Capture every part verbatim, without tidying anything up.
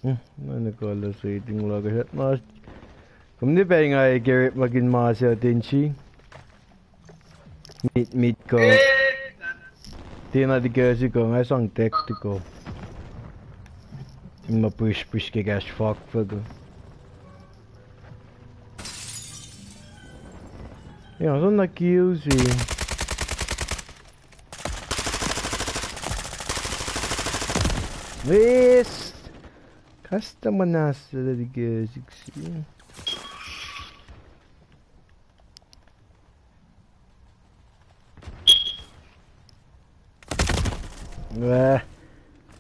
Hmm, na ne kala seting laka shat na. Kom ne pa nga e kerep makin ma se atensi. Mit, mit ko. Tena di ke si ko nga sang tactical. Ma push, push ke gas fuck fuck. Ya, so na kill si. Yes. Custom manas di ke six. Ah,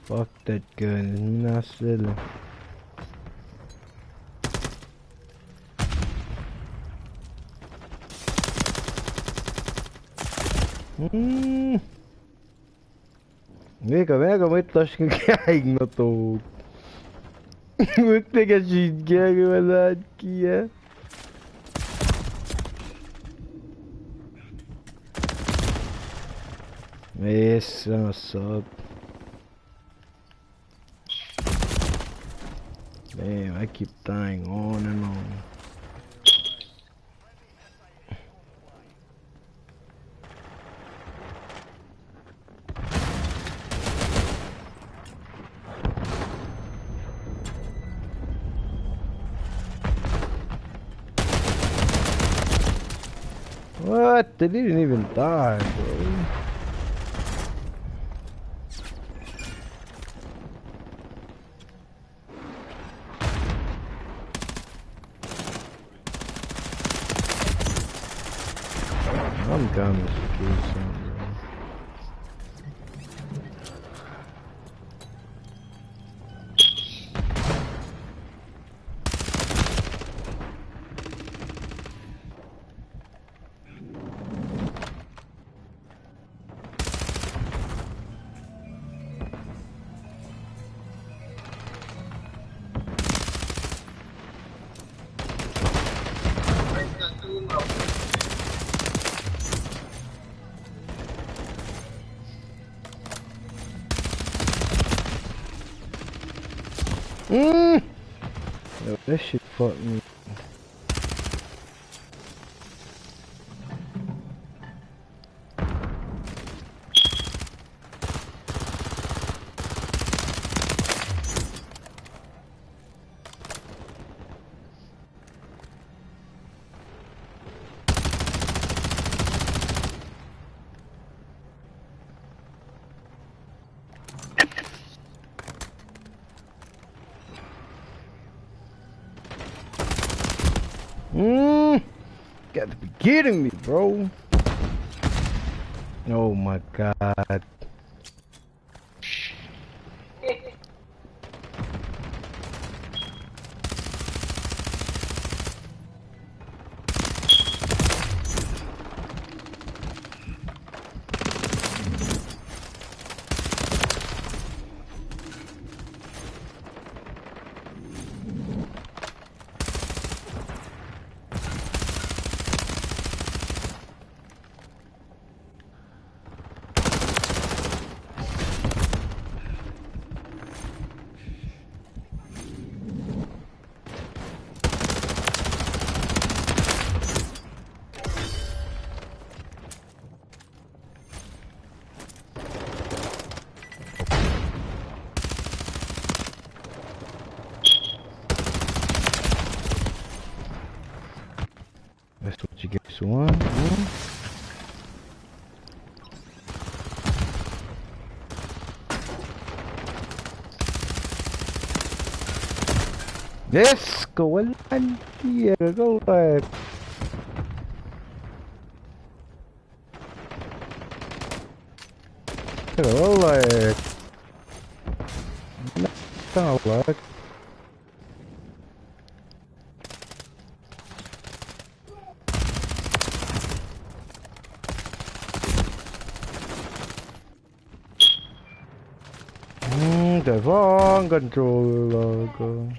fuck that gun. Nasel. Hmm. Meka, meka, mwet lasr ke kaing na tok. Mwet ne ke sin ke ke wala kia. Yes, what's up? Damn, I keep dying on and on. What? They didn't even die, bro. I'm gone with the case, bro. Mm. Yo, that shit fucked me. Mm. Got to be kidding me, bro. Oh my God. That's what you guys want, huh? Yes, kawalan dia, kawalan. Kawalan. Kawalan. Hmm, the wrong control logo.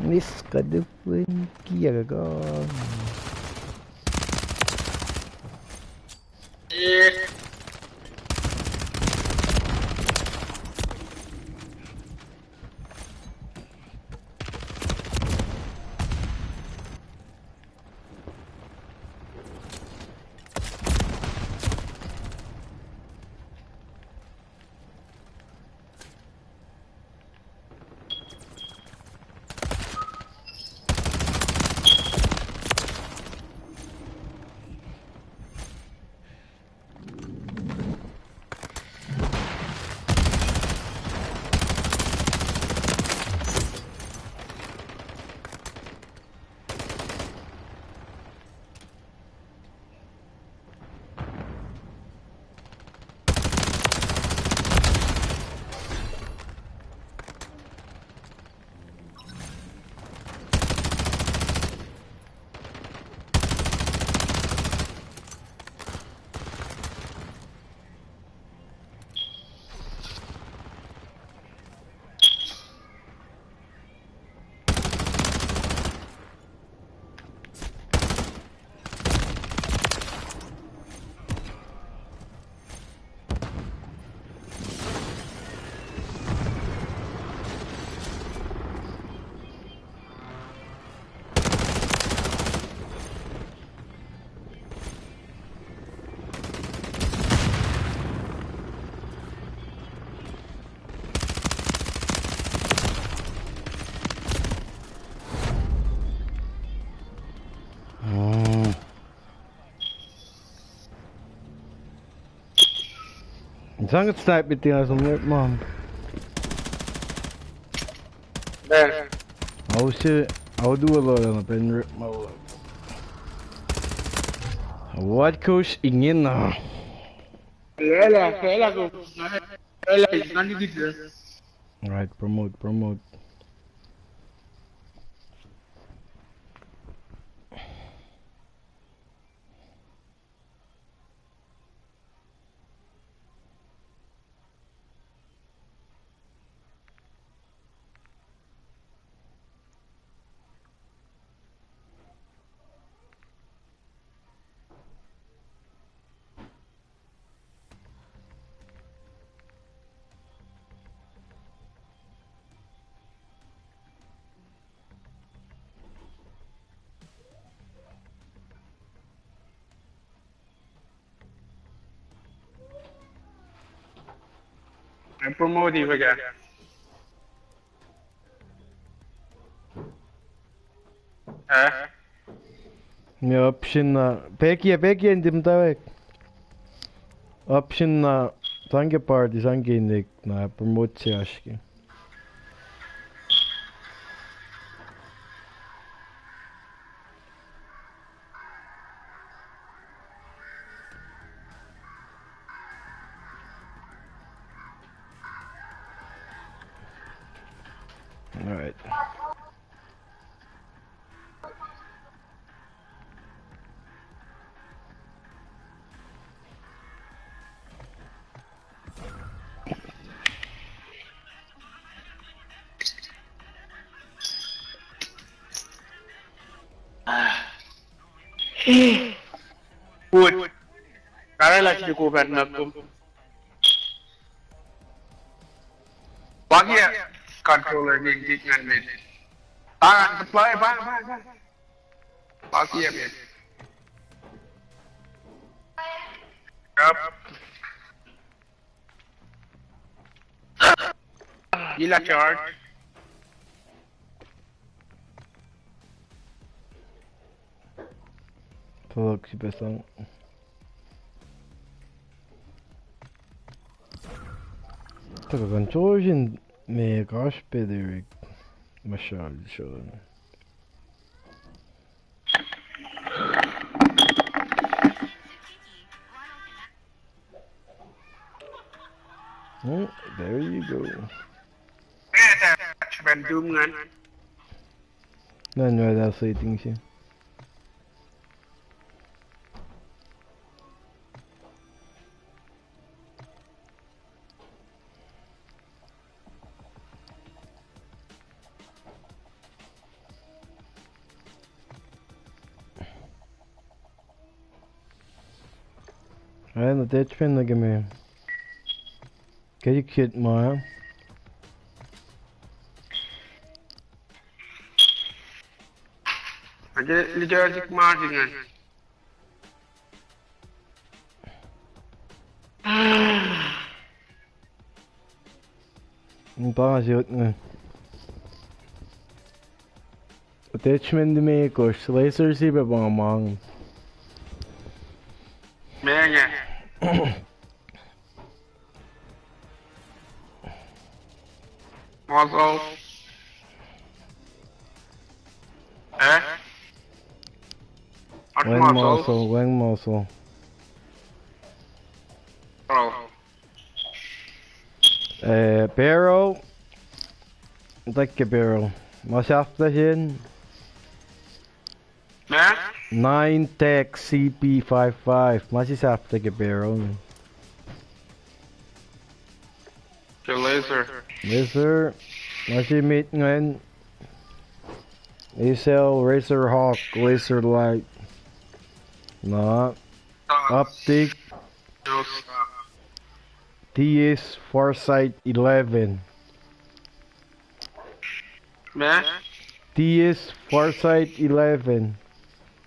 Miss ka dufin kiyac ka. Mm. Sang snipe it, tina som yet, man. There. Au se, au duo lo na pen rip ma. What goes ingena? Lele, lele go. Lele, it's not good. Right, promote, promote. Ac promote-i fuhkah? Eh? Nge option na, peki, peki in tim tawek. Option na, sangke party, sangke inik, na promote se oasr ke. All right. Good. Karela sini ku fan na kum. Paki controller ni gig ngan met. Tangan play, play, play, play. Paki ya met. Yep. Ila charge. Tulok si pesang. Taka control sin me kasr pe Derek. Mashal shon. Hmm, there you go. Ngan rada settings ya. Acn attachment nuh ke me. Ke ikit ma. Ake lika sik ma singen. Inge pa nga siot inge. Attachment me kosr, laser si pa pa nga mang. Menge. Muscle. Eh? Weng muscle, weng muscle. Oh. Eh, barrel. Take barrel. Ma sahflah sin. Ma? Nine Tech C P five five. Ma si sahflah ke barrel. Ke laser. Laser. Ma si mit ngan. Isel Razer Hawk, Laser Light. Na. Optic. T S Farsight eleven. Ma? T S Farsight eleven.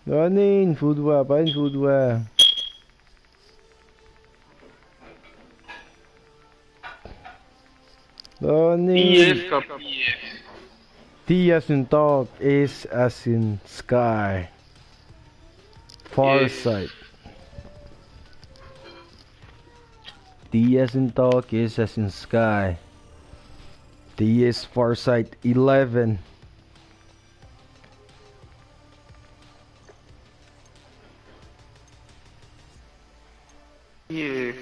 Running food wa, pain food wa. T S ka P S. T as in dog, S as in sky. Farsight. T as in dog, S as in sky. T S Farsight eleven. Yes.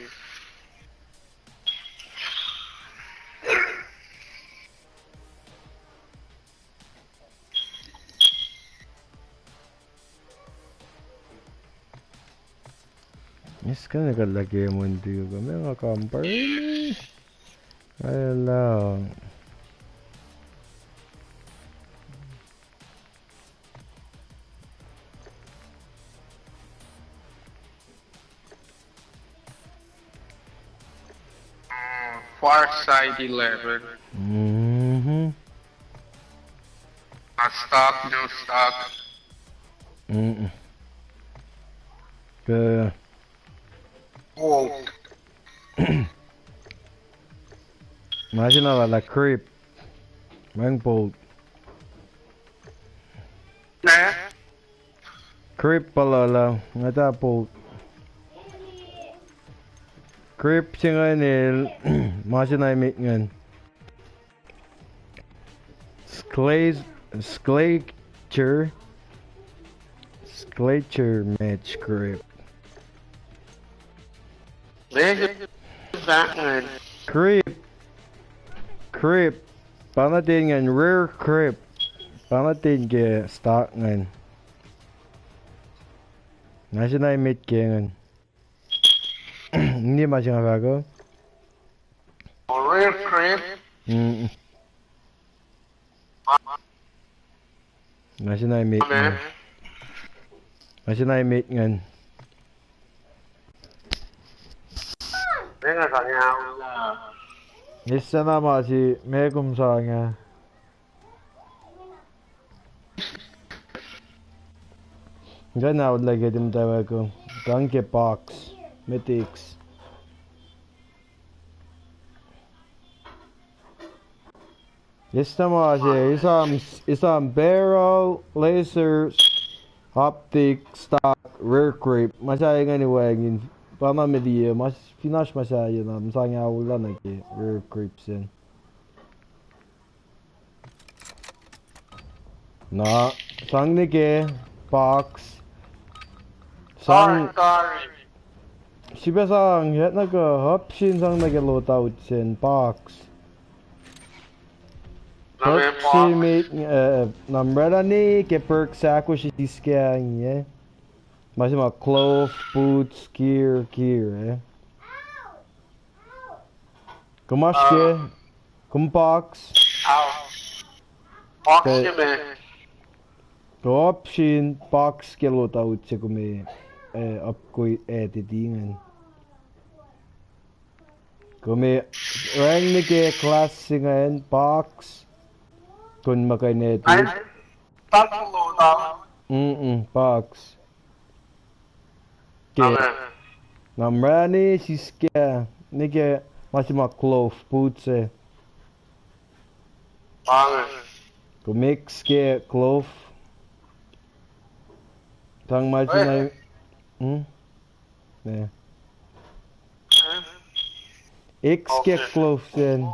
Mis kena ka lagi mundi ka me nga kampare ni. Alah. Farsight eleven. Mhm. A stock, no stock. Mm-mm. Ke. Oh. Imagine ala la creep. Mang bolt. Eh? Creep pa lala, ngata bolt. Creep singan el, ma se na emet ngan. Sclaze, Sclature, Sclature match creep. Creep. Creep. Pana ten ngan rare creep. Pana ten ke stock ngan. Nga se na emet ke ngan. Ni ma se nga fahko. Rare creep. Mm. Nga se na emet ngan. Nga se na emet ngan. Nga sa nga. Issa na ma si me kom sa nga. Nga na ud lagi tim tawa ko. Kang ke box. Mythics. Ista ma se, isam, isam barrel, laser, optic, stock, rare creep. Ma sa ingani wacngihn, pana media, ma s-, finish ma sa yena, ma sa nga ula na ke rare creep sin. Na, sang nike, box. Sang, sipa sang, yet na ka, option sang nike loadout sin, box. Perk si me, eh, na mrela ni ke perk sa ko si scan, eh. Ma se ma clove, boots, gear, gear, eh. Kom oasr ke, kom box. Box ke me. Kom option, box ke loadout se kom, eh, upgrade, eh, titi ingacn. Kom ac rang nuh ke class se ingacn, box. Kom muhkwena tuh. Ai, tak load out. Mm-mm, box. Ke. Amen. Na mrani siske, nuh ke ma se ma glove, boots, eh. Amen. Kom X ke glove. Sang ma se na, hmm? Ne. X ke glove sacn.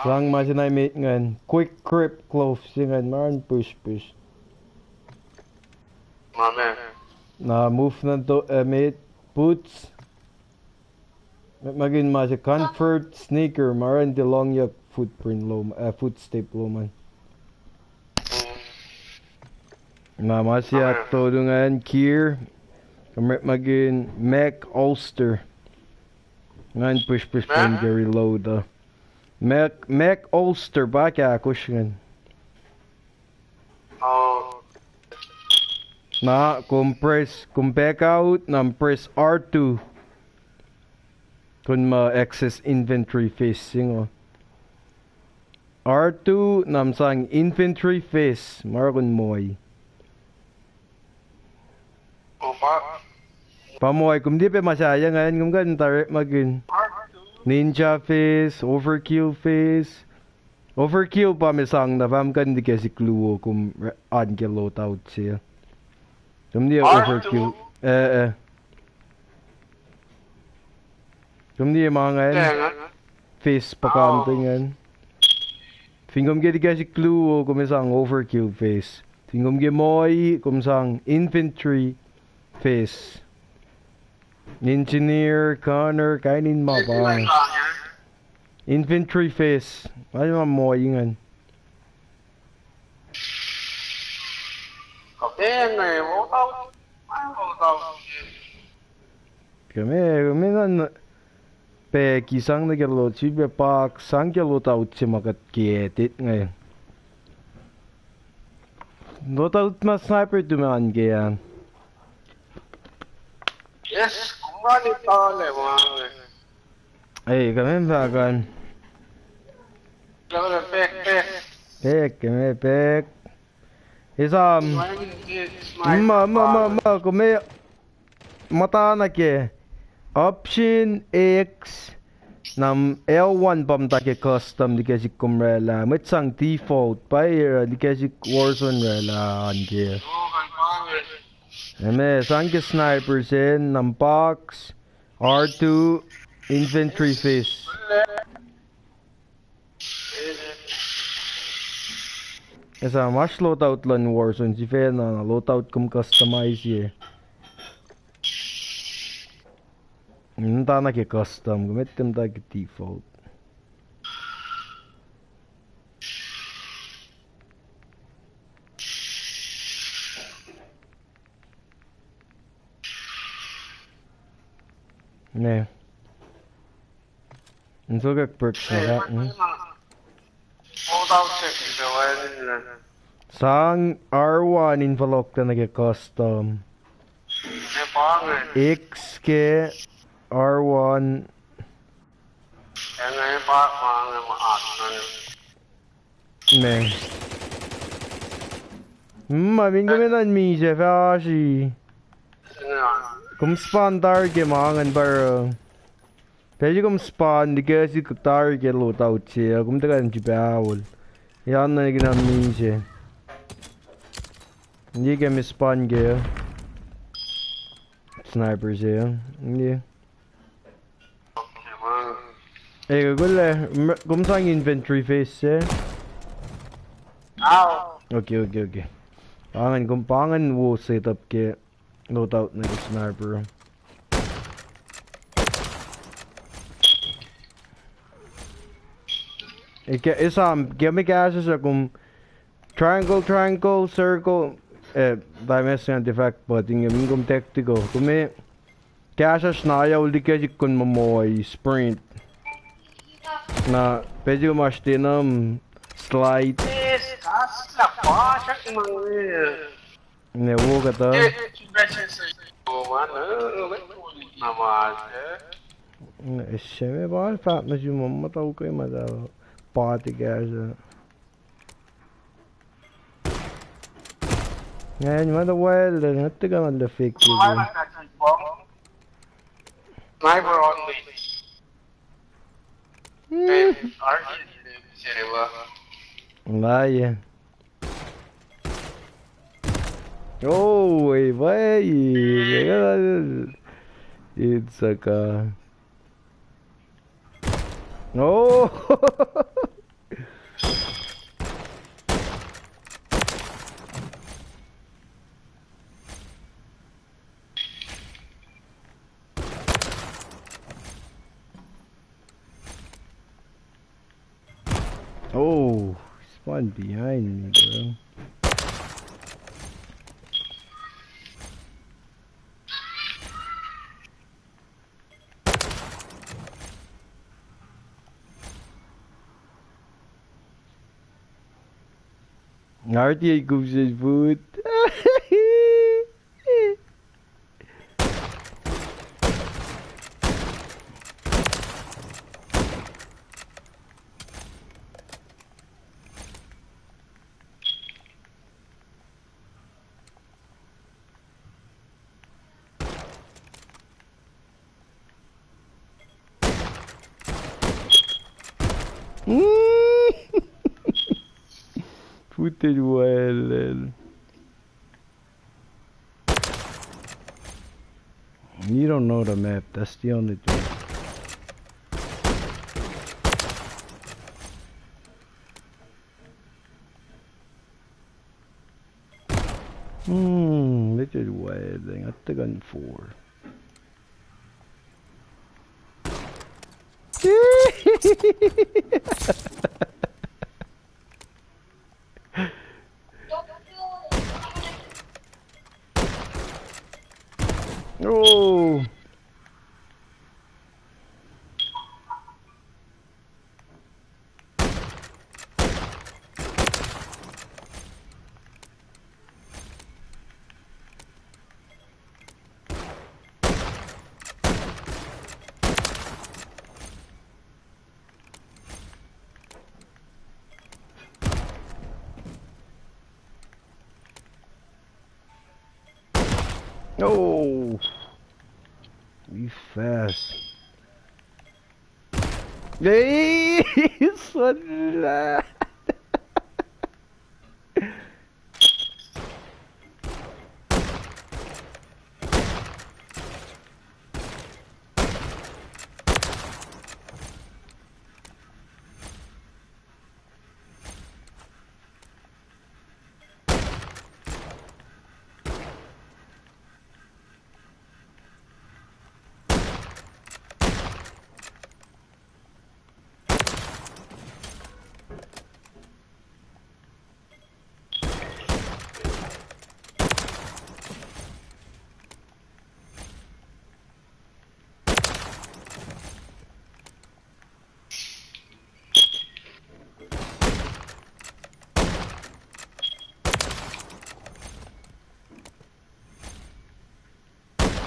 Sang ma se na met ingacn. Quick grip glove se ingacn. Ma in push push. Amen. Na move na to, eh, met boots. Met ma ke ma se comfort sneaker, ma oruh in tiac lohngyuck footprint lom, eh, footstep lom an. Na ma se ah tolu ingacn gear, kom orekmakihn mag holster. Ingacn push push pacn ke reload uh. Mag, mag holster pa ke ahkosr ingacn. Oh. Na kom press, kom back out, na press R two. Kom muh access inventory face singo. R two, na sang inventory face, ma oruh kom muhi. Oh, pa. Pa muhi, kom tiac pac ma sahyac ingacn, kom kuh in orekmakihn. R two. Ninja face, overkill face. Overkill pa ma sang na fahk kom kuh in liki sik luo kom re-, an ke loadout se. Kom liye overkill. Eh, eh. Kom liye ma ingacn. Face pa kom tiac ingacn. Fin kom ke liki sik luo kom sang overkill face. Fin kom ke muhi kom sang inventory face. Engineer, gunner, kain in ma pa. Inventory face. Ai ma muhi ingacn. Kame, kame na pack, sang nuh ke load, sifilpac box, sang ke loadout se ma kuht ke edit inge. Loadout ma sniper tu me an ke an. Yes, kom run it all, eh, ma. Ei, kame fahk an. Kame pack, pack. Pack, kame pack. Esam. Ma, ma, ma, ma, kame. Muhta na ke option X, na L one pa muhta ke custom liki sik kom oraclah. Mwet sang default, pa oruh liki sik Warzone oraclah an ke. Eme, sang ke sniper se, na box, R two, inventory face. Esam oasr loadout luhn Warzone, sifacna, na loadout kom customize-ye. Muhta na ke custom, kom etuh muhta ke default. Ne. Insukak perks na ka, hmm? Sang R one in fohlohk nuh ke custom. X ke R one. Me. Hmm, ma min kom enenuh in misac fahsri. Kom spawn tari ke ma ingacn pa oruh. Pacl se kom spawn, liki sik tari ke loadout se, kom tuhkuh in srihpac aol. Enenuh in misac. Liye ke ma spawn ke. Sniper se, liye. Ei, kuh kuh lah, m-, kom sang inventory face se? Ow. Okay, okay, okay. Pa ingacn, kom pa ingacn wo setup ke loadout nuh ke sniper. Eke, esam, ke ma kahsruh se kom Triangle, triangle, circle. Eh, dimes nga tiac fahk, but inge min kom tactical. Kom e kahsruhsr na ayaul liki sik kom muh muhi sprint. Na pacl se kom oasr tenam slide. Ne wo kuhtuh. Seme pa fahk nuh sum ma muhta uke ma ta party kahs uh. Ngan ma ta well, ngan te ka na le fake. Sniper on me. Hmm. Hey, R T is sailor. Nah, yeah. Oh, wait, wait. It's a car. Oh. Oh, spawn behind me, bro. Arti ei kuv se food. Footage well. You don't know the map, that's the only thing. Hmm, this is wild. I got the gun four. Oh. Oh, he's fast. Hey, son.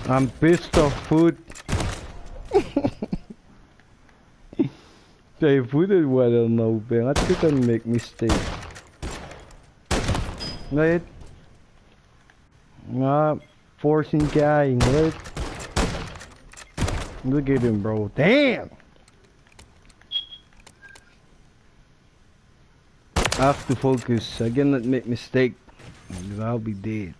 I'm pissed off, food. Hey, food is well enough, man. I think I make mistake. Right? Nga forcing dying, right? Look at him, bro. Damn! I have to focus. I cannot make mistake. I'll be dead.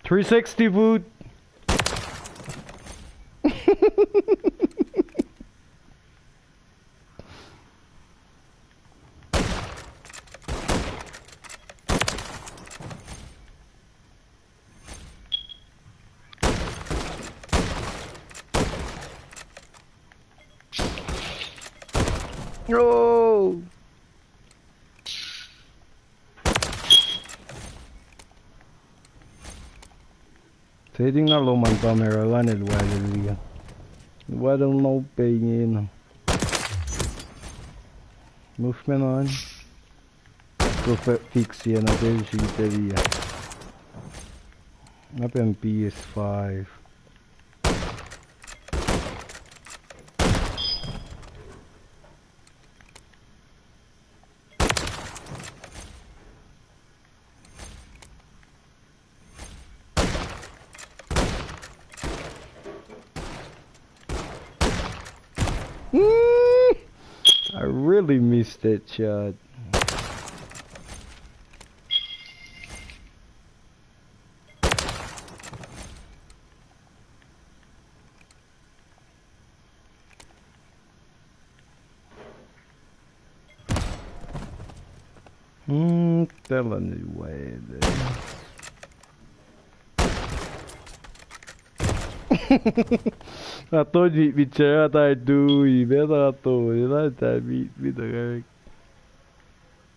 Three sixty, food. No. Setting na lom an pa me ra lan el waclel liye. Waclel na upac ingena. Movement on. Go fi-, fix ye na tel si tel ye. Up in P S five. Mm, I really missed that shot. Hmm, tell a new way there. I told you, we chat, I do, you better told you that, that we, we the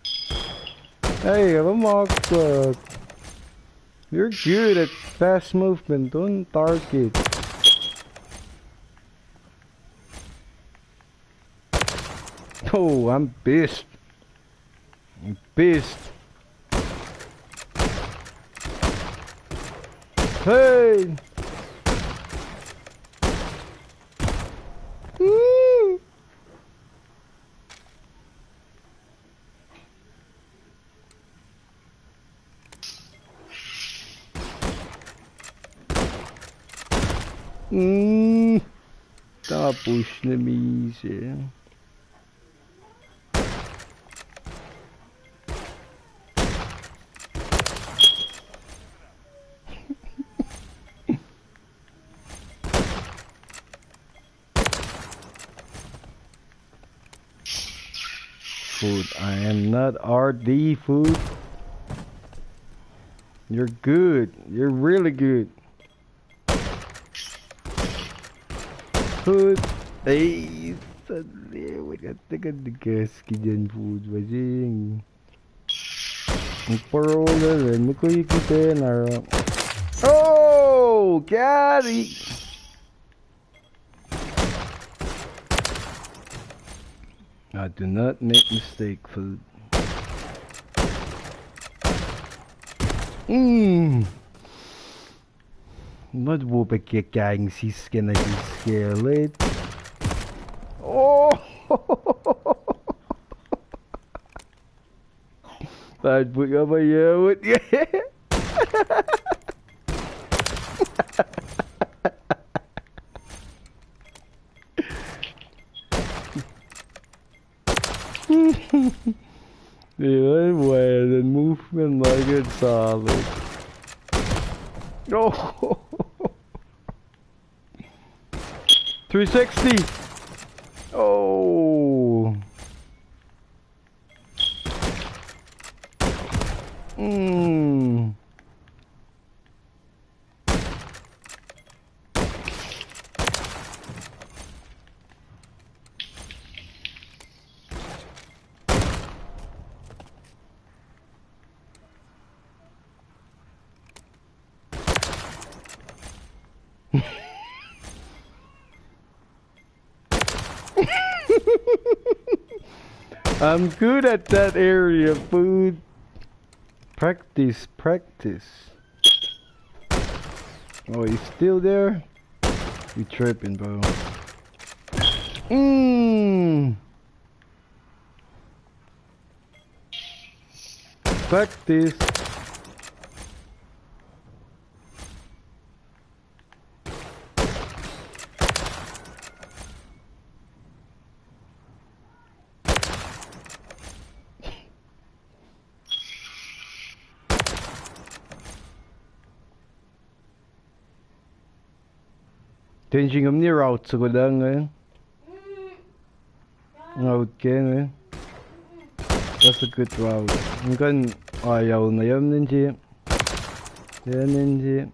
guy. Hey, have a mock, uh, you're good at fast movement. Don't target. Oh, I'm pissed. I'm pissed. Hey! Woo! Mm. Tapush ne misac. Food. I am not R D food. You're good. You're really good. Food. Hey, suddenly, we got to get the gas kitchen food. Wajing. Parole, eh, mukui kite nara. Oh, got it. I do not make mistake, food. Mm. Not wo pe ke kang sis ke na sis ke lit. Oh. That put up a year with, yeah. Yeah, well, the movement like it's solid. Oh. Three sixty. Oh. Mm. I'm good at that area, food. Practice, practice. Oh, he's still there? You tripping, bro. Mm. Practice. Ten singam ni route soko lang eh. Route ke eh. That's a good route. Ngkan ayau na yam ninji. Yam ninji.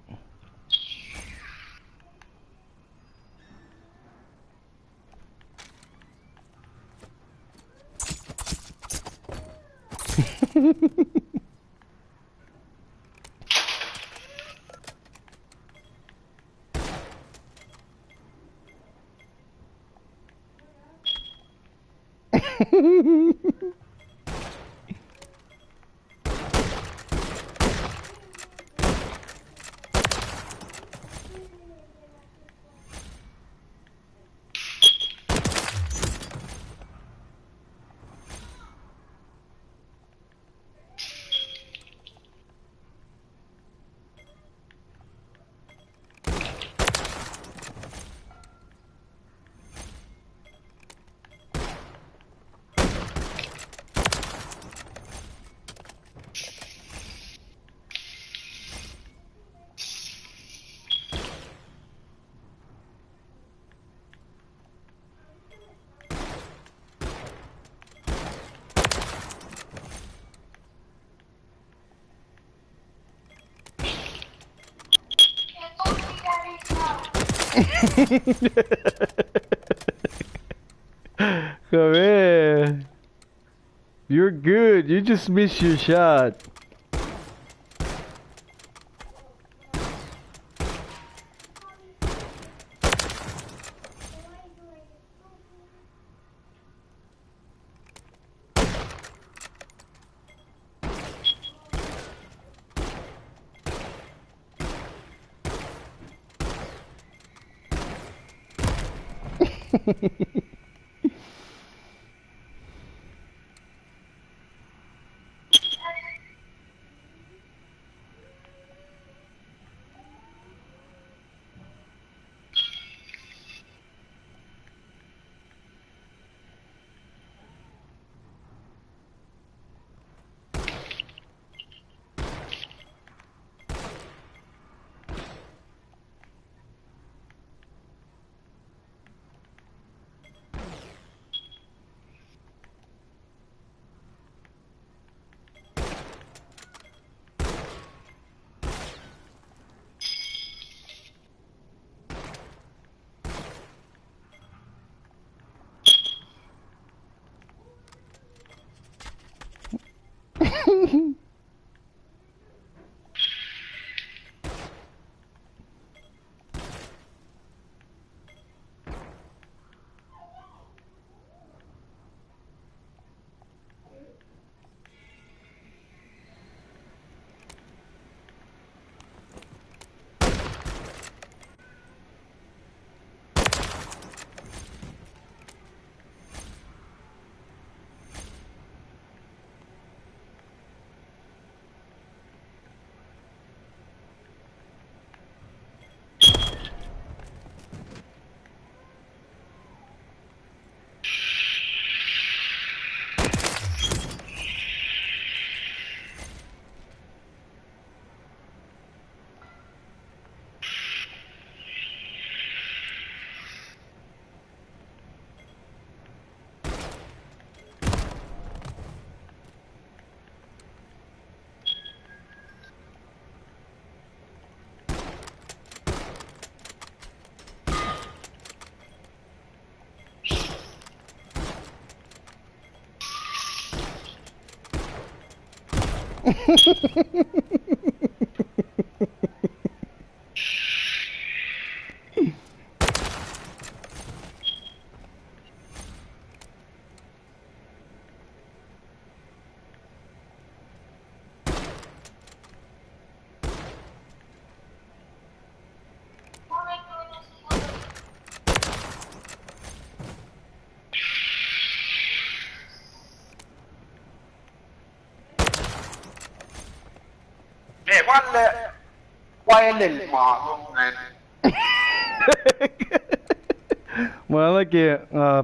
Come here. You're good. You just missed your shot. Eh, wal, eh, wal el ma, eh. Ma liki, uh,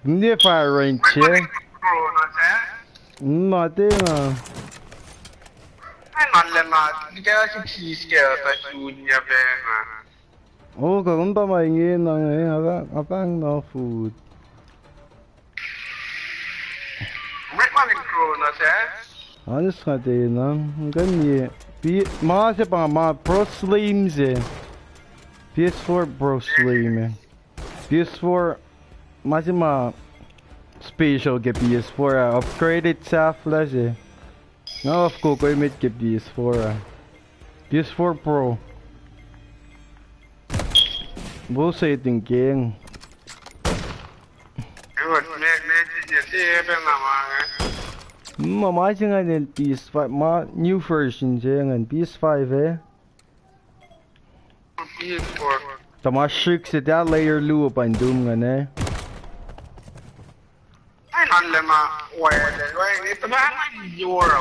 ne fire range, eh? Bro, na, eh? Mm, ma tiac na. Ai, ma le ma, ke sixty ke ta sun ya pe na. Oh, ka kom ta ma inge na, eh, apa, apa na food. Met ma ke Cronus, eh? Honest nga te na, ngan ye. P-, ma se pa ma Pro Slim se. P S four Pro Slim, eh. P S four, ma se ma special ke P S four, ah, upgraded sahflah se. Nga of course, koi met ke P S four, ah. P S four Pro. Wo setting keng. Hang on, me, me, me, Ma, ma se ingacn el P S five, ma new version se ingacn P S five, eh? P S four. Tuh ma srihk se tiac layer luo pa in Doom ingacn, eh? Ai, na le ma, well, well, ita ma, ma, Euro.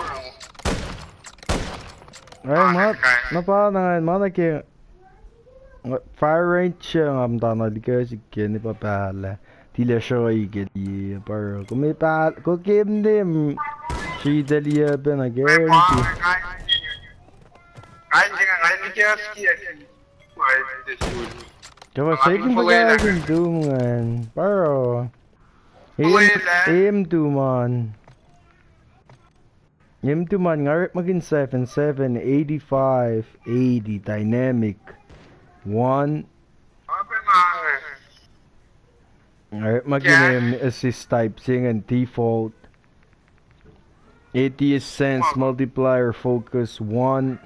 Ai, ma, na pa na ingacn, ma na ke, fire range, eh, nga muhta na like sikene pa pahlah. Tilac sruhi ke liye, pa oruh. Kom me pa, kom ke mnem, sritacl liye pa na guarantee. Kapa sekin pa kain Doom ingacn, pa oruh. M, M two man. M two man, nga orekmakihn seven seven, eighty-five, eighty, dynamic. One. Nga orekmakihn M assist type se ingacn default. A T S sense, multiplier, focus, one.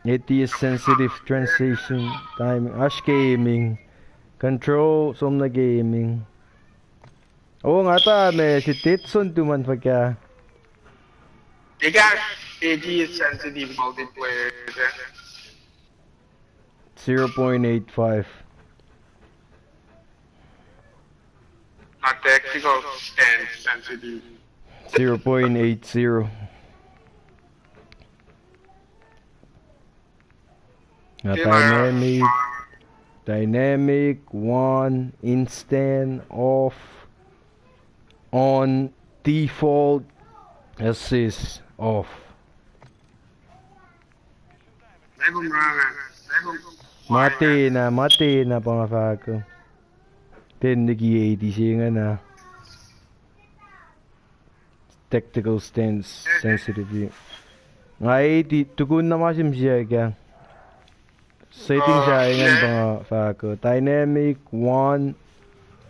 A T S sensitive, transition, timing, oasr gaming. Control, som na gaming. Oh, nga ta ma se Tetson tuman fuhkah. Ika A T S sensitive multiplayer. Zero point eight five. Na tactical stance sensitive. Zero point eight zero. Na dynamic, dynamic, one, instant, off, on, default, assist, off. Matena, matena pa nga fahk uh. Ten liki eighty se ingacn ah. Tactical stance, sensitive. Nga eighty, tukun na ma sim siak ah. Setting sa ingacn pa nga fahk uh. Dynamic, one,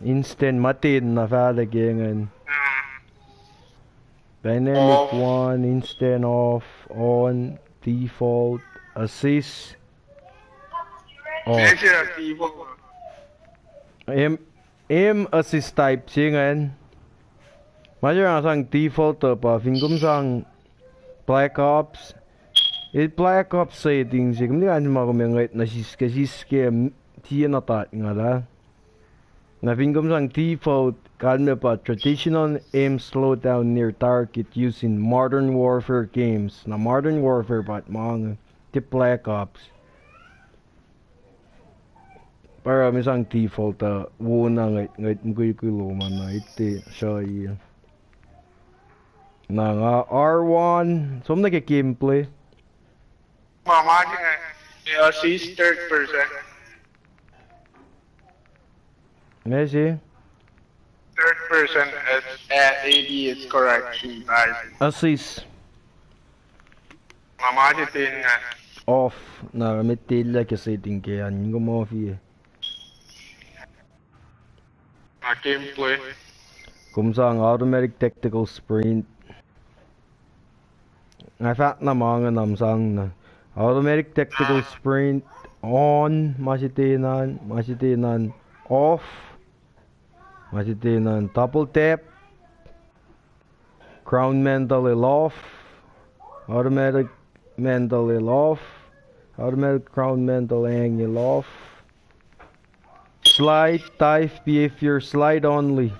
instant, matena fahk ingacn. Dynamic, one, instant, off, on, default, assist. Oh. M, M assist type se ingacn. Ma se nga sang default uh pa fin kom sang Black Ops. El Black Ops setting se kom tiac kuh in ma kom ngwet na siske, siske, m, tiac na tat nga lah. Na fin kom sang default, kalmac pa traditional aim slowdown near target using Modern Warfare games. Na Modern Warfare pa ma inge, tiac Black Ops. Pa oruh ma sang default uh, wo na ngwet, ngwet mukwikwi lom an na, ite sruhi. Na nga R one, som nuh ke gameplay. Ma, ma, eh, assist third person. Messi? Third person, uh, uh, A D is correct. Assist. Nga ma se ten nga. Off, na met tella ke setting ke an, kom off ye. Na gameplay. Kom sang automatic tactical sprint. Nga fahk na ma inge na kom sang na. Automatic tactical sprint on, ma se ten an, ma se ten an off. Ma se ten an double tap. Crown mantle el off. Automatic mantle el off. Automatic crown mantle ang el off. Slide, dive, behavior, slide only.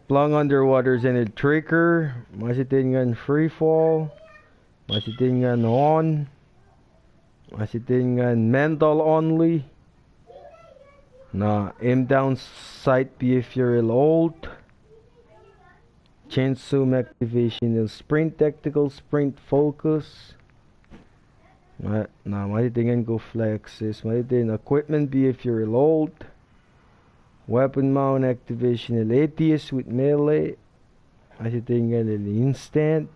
Plung underwater, send el trigger. Ma se ten ngan free fall. Ma se ten ngan on. Ma se ten ngan mantle only. Na aim down sight behavior el hold. Chainsaw activation el sprint tactical sprint focus. Na, na ma se ten ngan go flexes. Ma se ten equipment behavior el hold. Weapon mount activation el A T S with melee. Ma se ten ngan el instant.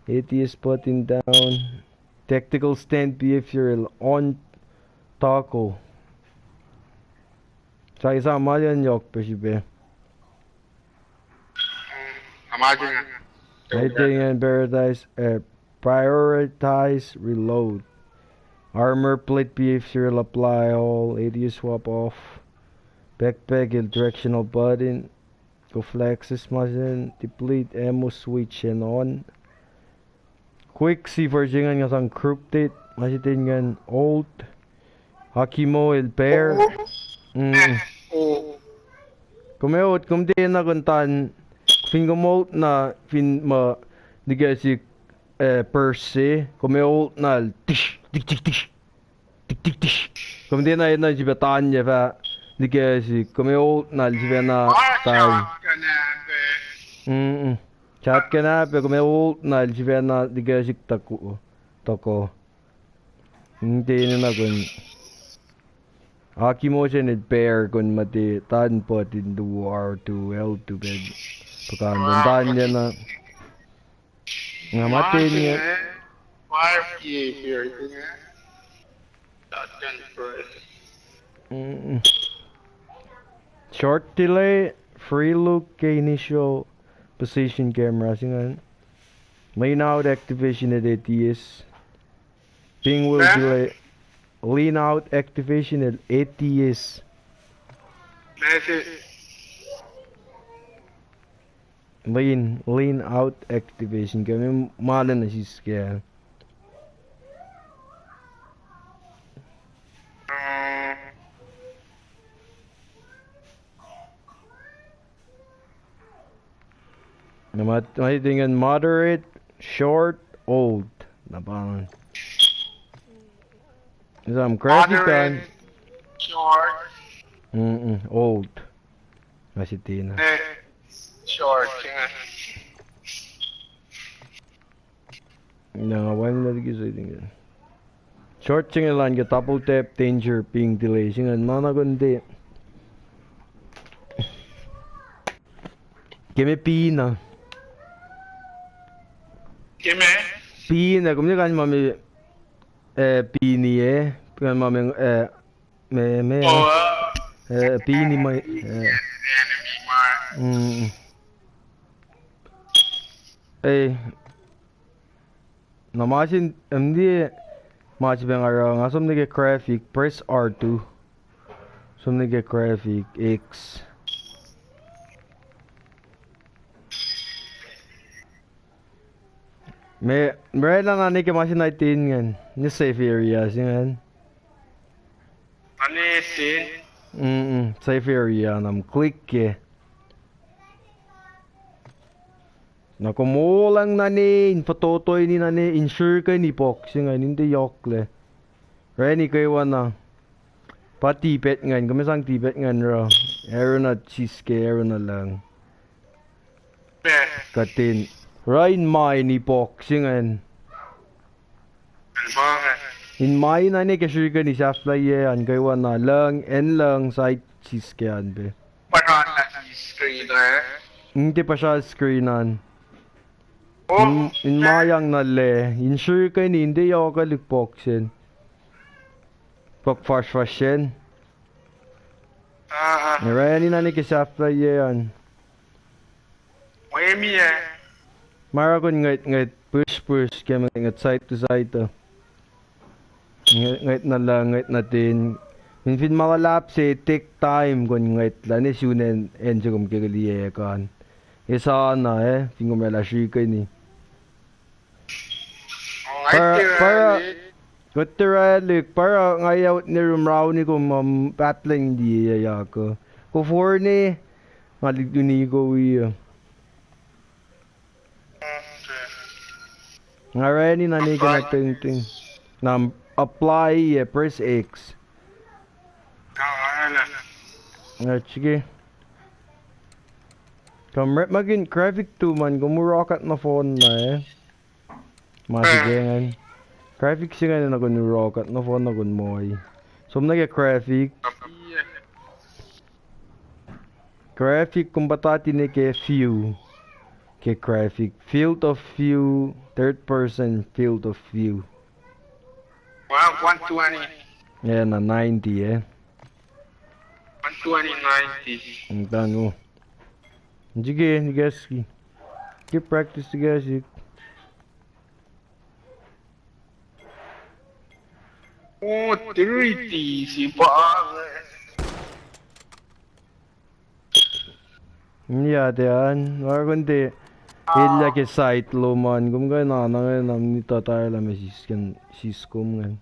A T S button down. Tactical stand behavior el on toggle. Sa, sa ma se an yohk pa srihpac. Amazing. Ma se ten ngan prioritize, uh, prioritize reload. Armor plate behavior el apply all, A T S swap off. Backpack el directional button. Kofla access ma se inge, deplete ammo switch and on. Quick, si version ingacn nga sang group it, ma se ten ingacn old. Akimo el bear. Mm. Kom ac ot, kom tiacna kuh in tan, fin kom ot na, fin ma, like sik, eh, burst se, kom ac ot na el tish, tish, tish, tish. Tik, tik, tish. Kom tiacna enenuh sifilpac tanye fah like sik. Kom ac ot na el sifacna tanye. Mm-mm. Shotgun ah pac, kom ac ot na el sifacna like sik toko. Toko. Inge tiacna kuh in. Aki motion el bear kuh in muhta tan button tuwo R two, L two pac. Puhkantwen tanye na. Nga muhta inge. Five P A here, isn't it? Shotgun first. Mm. Short delay, free look ke initial position camera, singan. Lean out activation at A T S. Ping will delay. Lean out activation at A T S. Message. Lean, lean out activation. Kami malen na siske. Na ma, ma tingin moderate, short, old. Na pa. Is am graphic an. Moderate, short. Mm-mm, old. Nga sitina. Eh, short, singa. Na, wacngihn na tiki se tingin. Short singe lan ke double tap danger ping delay singe nana konti. Keme pina. Keme? Pina, kom ne kan ma me, eh, pini, eh. Kan ma me, eh, Me, me, eh, pini ma, eh. Mm. Eh, na ma sin, em, di, ma sin pengara, nga som nuh ke graphic, press R two. Som nuh ke graphic, X. Me, me rana na ne ke ma sin nineteen ngan, ne safe area singan. Ane sin? Mm-mm, safe area nam click ke. Na kom olang na ne, in fototo ini na ne, in sure ke ni box singan, in te yohk le. Rani kwewa na. Pa tipet ngan, kom sang tipet ngan ra. Aaron at siske, Aaron alang. Katin. Ra in ma ini box singan. In ma in ane ke srihke ni sahflah ye an kwewa na lang, en lang side siske an pe. Pasal screen, eh? Nte pasal screen an. Oh, in, in ma yang na le, in srihke ni, in te yohk alik box in. Pok fash fash in. Ah, ah. Rani na ne ke sahflah ye an. Mwe mi, eh. Mara kun ngwet, ngwet, push, push, ke ngwet, ngwet, side to side, uh. Ngwet, ngwet na la, ngwet na tin. Min fin ma la lap se take time kun ngwet la, ne sunen, en se kum ke liye kan. Esana, eh, fin kum la srihke ni. Para, para, kuht teralik, para nga yaut ne rum rauni kom, um, patleng di ya yako. Ko forni, nga lik duni ko wi. Nga rani na ne kena ting ting. Nam apply ye, press X. Nga chike. Kom rep makin graphic tu man, kom urokat na phone na, eh. Ma sige ngan. Graphic se ngan na kun urokat na phone na kun moi. Som na ke graphic. Graphic kom patati ne ke view. Ke graphic. Field of view, third person field of view. Wow, one twenty. Eh, na ninety, eh. One twenty, ninety. Ang tanu. Sige, nigaski. Ke practice nigaski. Oh, three D si pa. Niya te an, oruh kon te elyah ke site lom an, kom kuh in anange na nita tari lah me sisken, siskom ngan.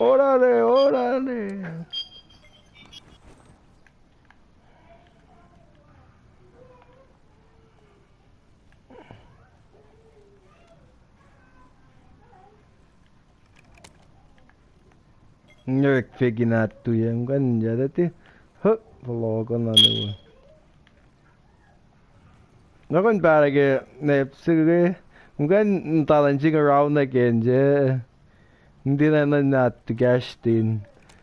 Orale, orale. Ngerk fekin at tu ye, kom kuh in yalati. Huh, fohlohkohn na nuwe. Nga kuh in pahla ke nap sike, kom kuh in talan sing around again, je. Ntina na nat tu Kashtin.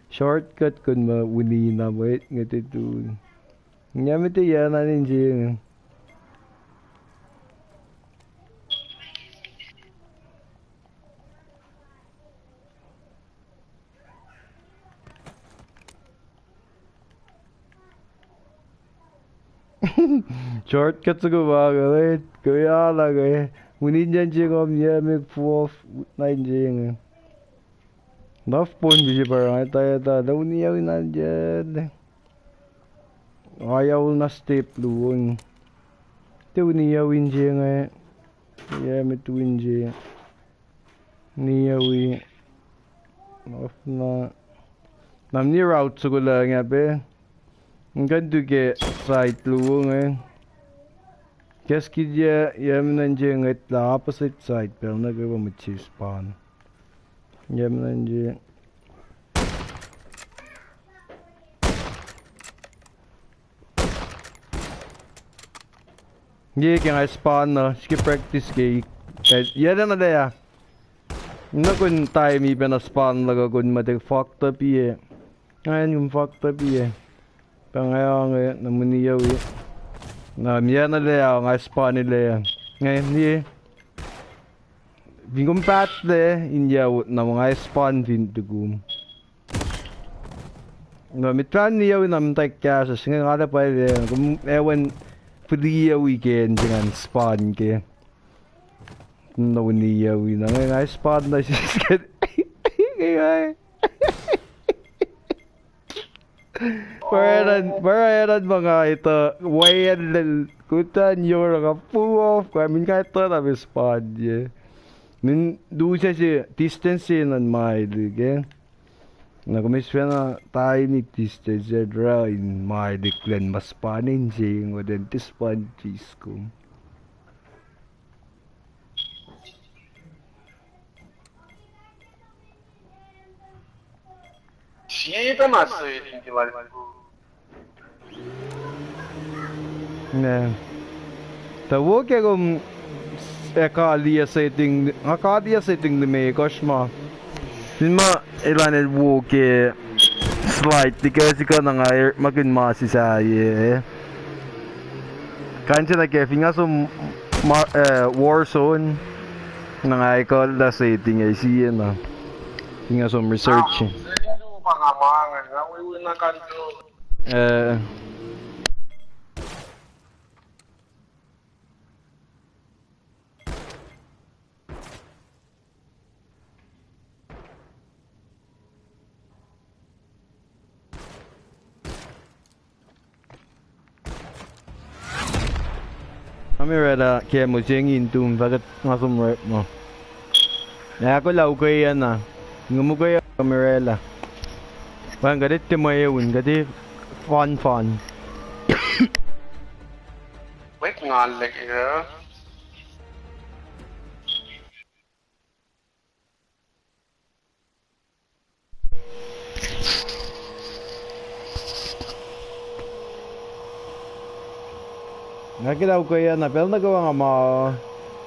Shortcut kun ma wini na mwet nge te tun. Nga mete yana nin sing. Shortcut soko ma ke, kuh in ala ke. Wini nyan sing om ye mek fof, nine sing. Nuh pon bisi pa nga ta, ta, ta, wini ya win an yen. Ayaul na step luo. Te wini ya win sing, eh. Ye met win sing. Niyawi. Of na. Nam ni route soko lah nga pac. Nga kuh in tu ke side luo inge. Gaskid ya, ya minan je ngwet lah opposite side pacl nuh kwewa mwet se spawn. Ya minan je. Ye ke nga spawn na, srihke practice ke ik-, eh, ye na na lea. Nga kuh in time i pacna spawn luhk uh kuh in muhta fucked up ye. Nga in kuh in fucked up ye. Pa nga ange na muni yawi. Na mia na lea, nga spawn i lea. Nga in ye. Fin kom pahtlac, in yawi na nga spawn fin tukum. Na mitfan ni yawi na mtaik kahs, singe nga le pwacye, kom ewan fili yawi ke in singan spawn ke. No ni yawi na nga, nga spawn na siskit. Pwacye na, pwacye na ma nga etuh, wacngihn lel, kuhtuh in yorah nga puof, kwa min nga etuh na me spawn ye. Min lusa se distance se na ma eluk, eh. Na kom sifacna tiny distance se ra in ma eluk len ma spawn in se, ngo den ti spawn jiskum. Sipa ma setting ke lal. Ne. Tuh wo ke kom, eh, kaliyac setting, nga kaliyac setting limekohsr ma. Fin ma elan el wo ke slide, tike sikuh na nga er-, ma kin ma sisaiyac. Kain se nuh ke, fin nga som ma, eh, Warzone, na nga ekuh lah setting ac sie na. Fin nga som research. Eh. Kami rela kemu sengin tum faggot nga som rep mo. Ac kuh lah ukwe na. Nga mukwe kami rela. Pahng kuht tiac mweun, kuht tiac fun fun. Wek ngal lek ya. Nga ke lah ukwe na pacl nuh kwewa nga ma,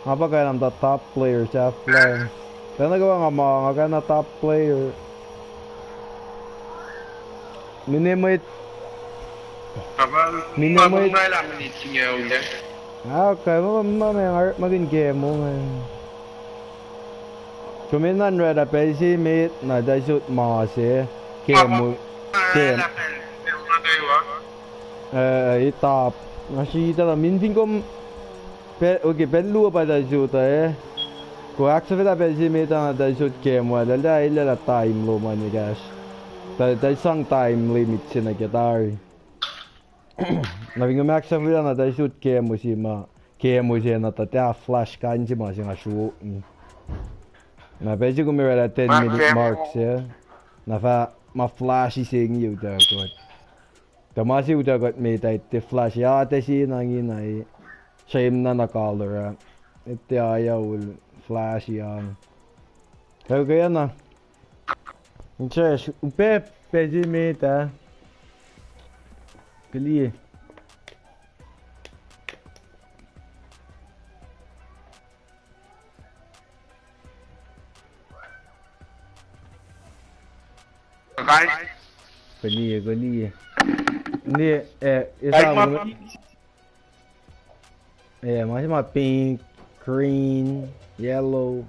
nga pa kain na top player, half player. Pacl nuh kwewa nga ma, nga kain na top player. Mine mwet. Mine mwet. Ah, okay, ma, ma, ma, ma, nga, ma kin kemu, man. Kom enenuh in oraclah pacl se met na tuh sot ma se. Kemu. Kem. Eh, itap. Nga sritacl min fin kom pe-, okay, pacl luo pa tuh sot, eh. Kom ahksahfyelah pacl se met ah na tuh sot camo ah, eltahl, eltahl time lom an ekahsr. Tuh, tuh sang time limit se nuh ke tari. Na fin kom ahksahfyelah na tuh sot camo se ma, camo se na tuh ta flash kain se ma se nga sruok ni. Na pacl se kom oraclah ten minute mark se. Na fah ma flash se inge utuckuh. Tuh ma se utuckuh met ah, tiac flash ah, tiac se na inge na e. Srem na na color ah. Tiac ayaol flash ah. Kau ke na. Interesting. Upac pacl se met ah. Kuh liye. Kuh liye, kuh liye. Ni, eh, esam. Eh, ma se ma pink, green, yellow.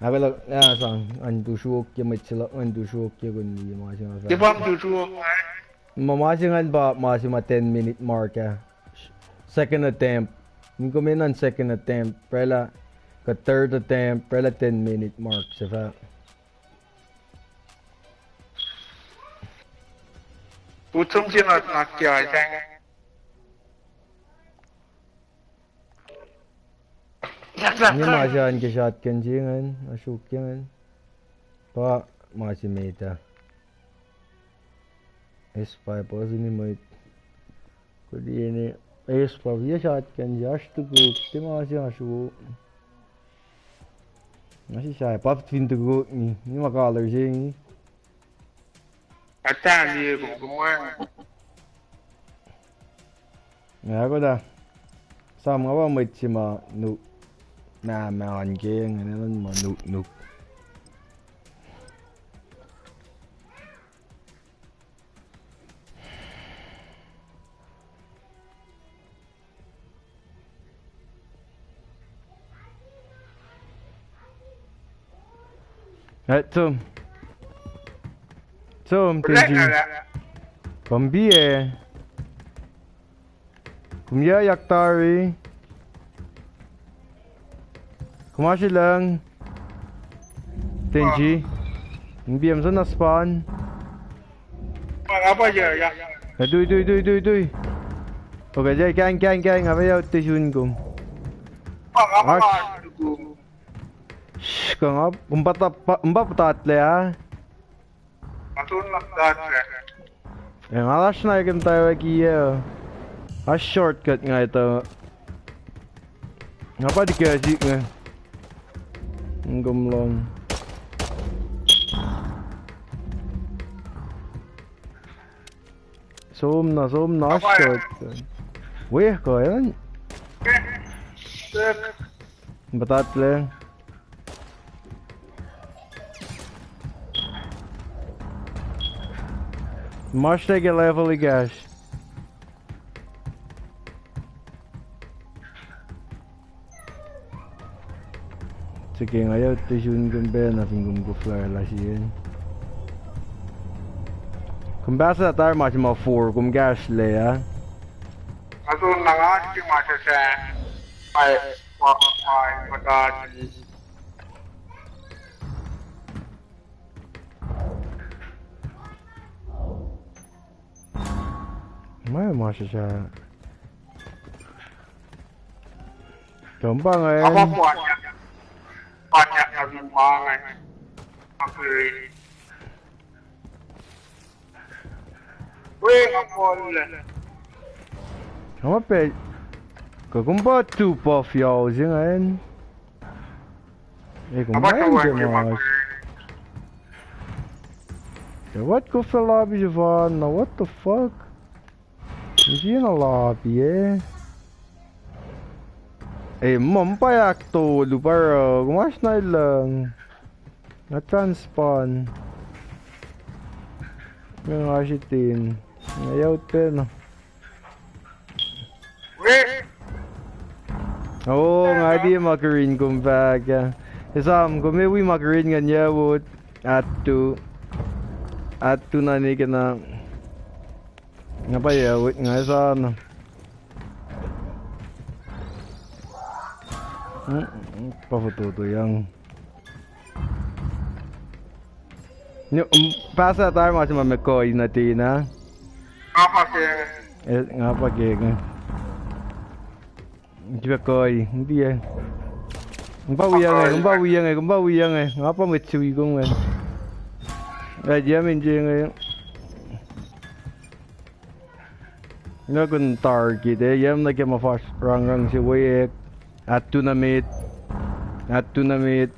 Apela, ah, sang, ngan tu sruokyac, mwet se luhk ngan tu sruokyac, kuh liye ma se ma fah. Ma, ma se ngan pa, ma se ma ten minute mark ah. Second attempt. Ni kom enenuh second attempt, oraclah, kuh third attempt, oraclah ten minute mark se fah. Utum se na, na kya, sang. Ni ma se an ke shotgun se ingacn, asruk ingacn. Pa ma se met ah. S five puhs ni mwet. Kuh liye ni. S five, yac shotgun se, oasr tukuk, tiac ma se oasr wo. Ma se sai, pa fin tukuk ni, ni ma color se inge. Ata liye kom, kom an. Ac koda. Sam nga pa mwet se ma nuk. Na ma an ke, nga na ma nuk nuk. Right, so. So, Tenji. Kom pia. Kom yac yak tari. Kom oasr lucng. Tenji. Kom pia mso na spawn. Apa ya, ya. Eh, tui, tui, tui, tui, tui. Okay, jai, kain, kain, kain, nga pa yaut tisun kom. Apa, apa, Oasr. Shh, kom up, kom pata-, pa-, kom pa patatle, ah? Atun na patatle. Eh, nga lasr na kem taiwaki, eh. A shortcut nga ito. Nga pa dikasik nga. Ngom long. Som na, som na, a shortcut. Weh, ko yan. Patatle. Mashtag level ikash. Sike nga yaut tisun kom pacna fin kom koflah lasr ian. Kom pahslah tari ma se ma four, kom kahsrlac ah. Atun na nga ke ma se sa. Ai, wa, ai, matati. Ma, ma srihsrihk. Kom pa ingacn. Apa puan ya. Puan ya, abi ma ingacn. Akiri. Weh, nga pol. Kom pa pe-, kom pa two puff ya, o, ingacn. Eh, kom pa ingacn. Eh, what, koflah lobby se fan na, what the fuck? Isi na lobby, eh. Eh, mom pa yak tolu, paro, kom oasr na lucng. Nga tran spawn. Nga oasr itin. Nga yaut pacna. O, nga tiac ma green kom fahk ah. Esam, kom ac wi ma green ngan yawot. Atu. Atu na nikena. Nga pa yawot nga esam. Hmm. Pa fototo yang. Pahsa taima se ma me koi na tina. Nga pa ke. Eh, nga pa ke. Tiba koi, tiac. Nga pa wiang e, nga pa wiang e, nga pa wiang e. Nga pa mwet se wi kom e. Eh, tiac min se inge. Nga kun target e, yam nuh ke ma fas rangrang se we e. Attu na met. Attu na met.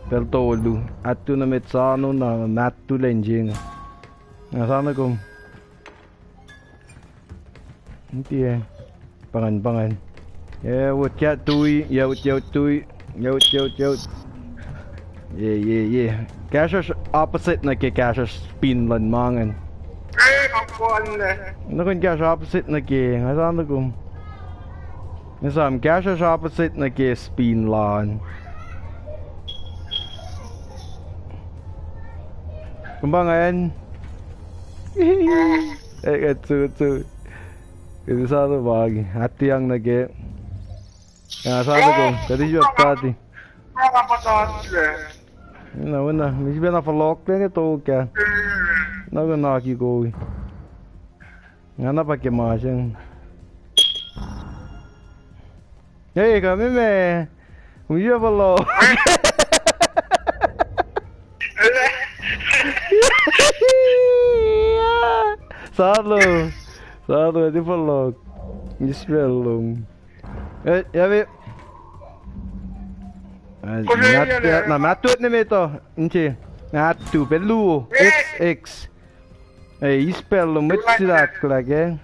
Pacl tolu. Attu na met sano na, attu lwen se inge. Nga sano kom. Tiac. Pangan, pangan. Yaut, yaut tui, yaut, yaut tui, yaut, yaut, yaut. Ye, ye, ye. Kahsruhsr opposite nuh ke kahsruhsr spin luhn ma ingacn. Nuh kun kahsruhsr opposite nuh ke, nga sa nuh kom. Esam, kahsruhsr opposite nuh ke spin lun. Kom pa ingacn. Eh, kuht su, kuht su. Kuht sano pa inge. Atiang nuh ke. Nga sano kom. Kuht siyuck tati. Na, wena, misi pacna fohlohklac inge tok ah. Na kuh naki koi. Nga na pa ke ma se inge. Hey, kame me. Misi fohlohk. Salo. Salo, ti fohlohk. Israel lom. Eh, ya me. Na, na, na, matut ne meto. Nche. Na tu, pelu. X, X. Eh, ispel lom, mwet silak lake.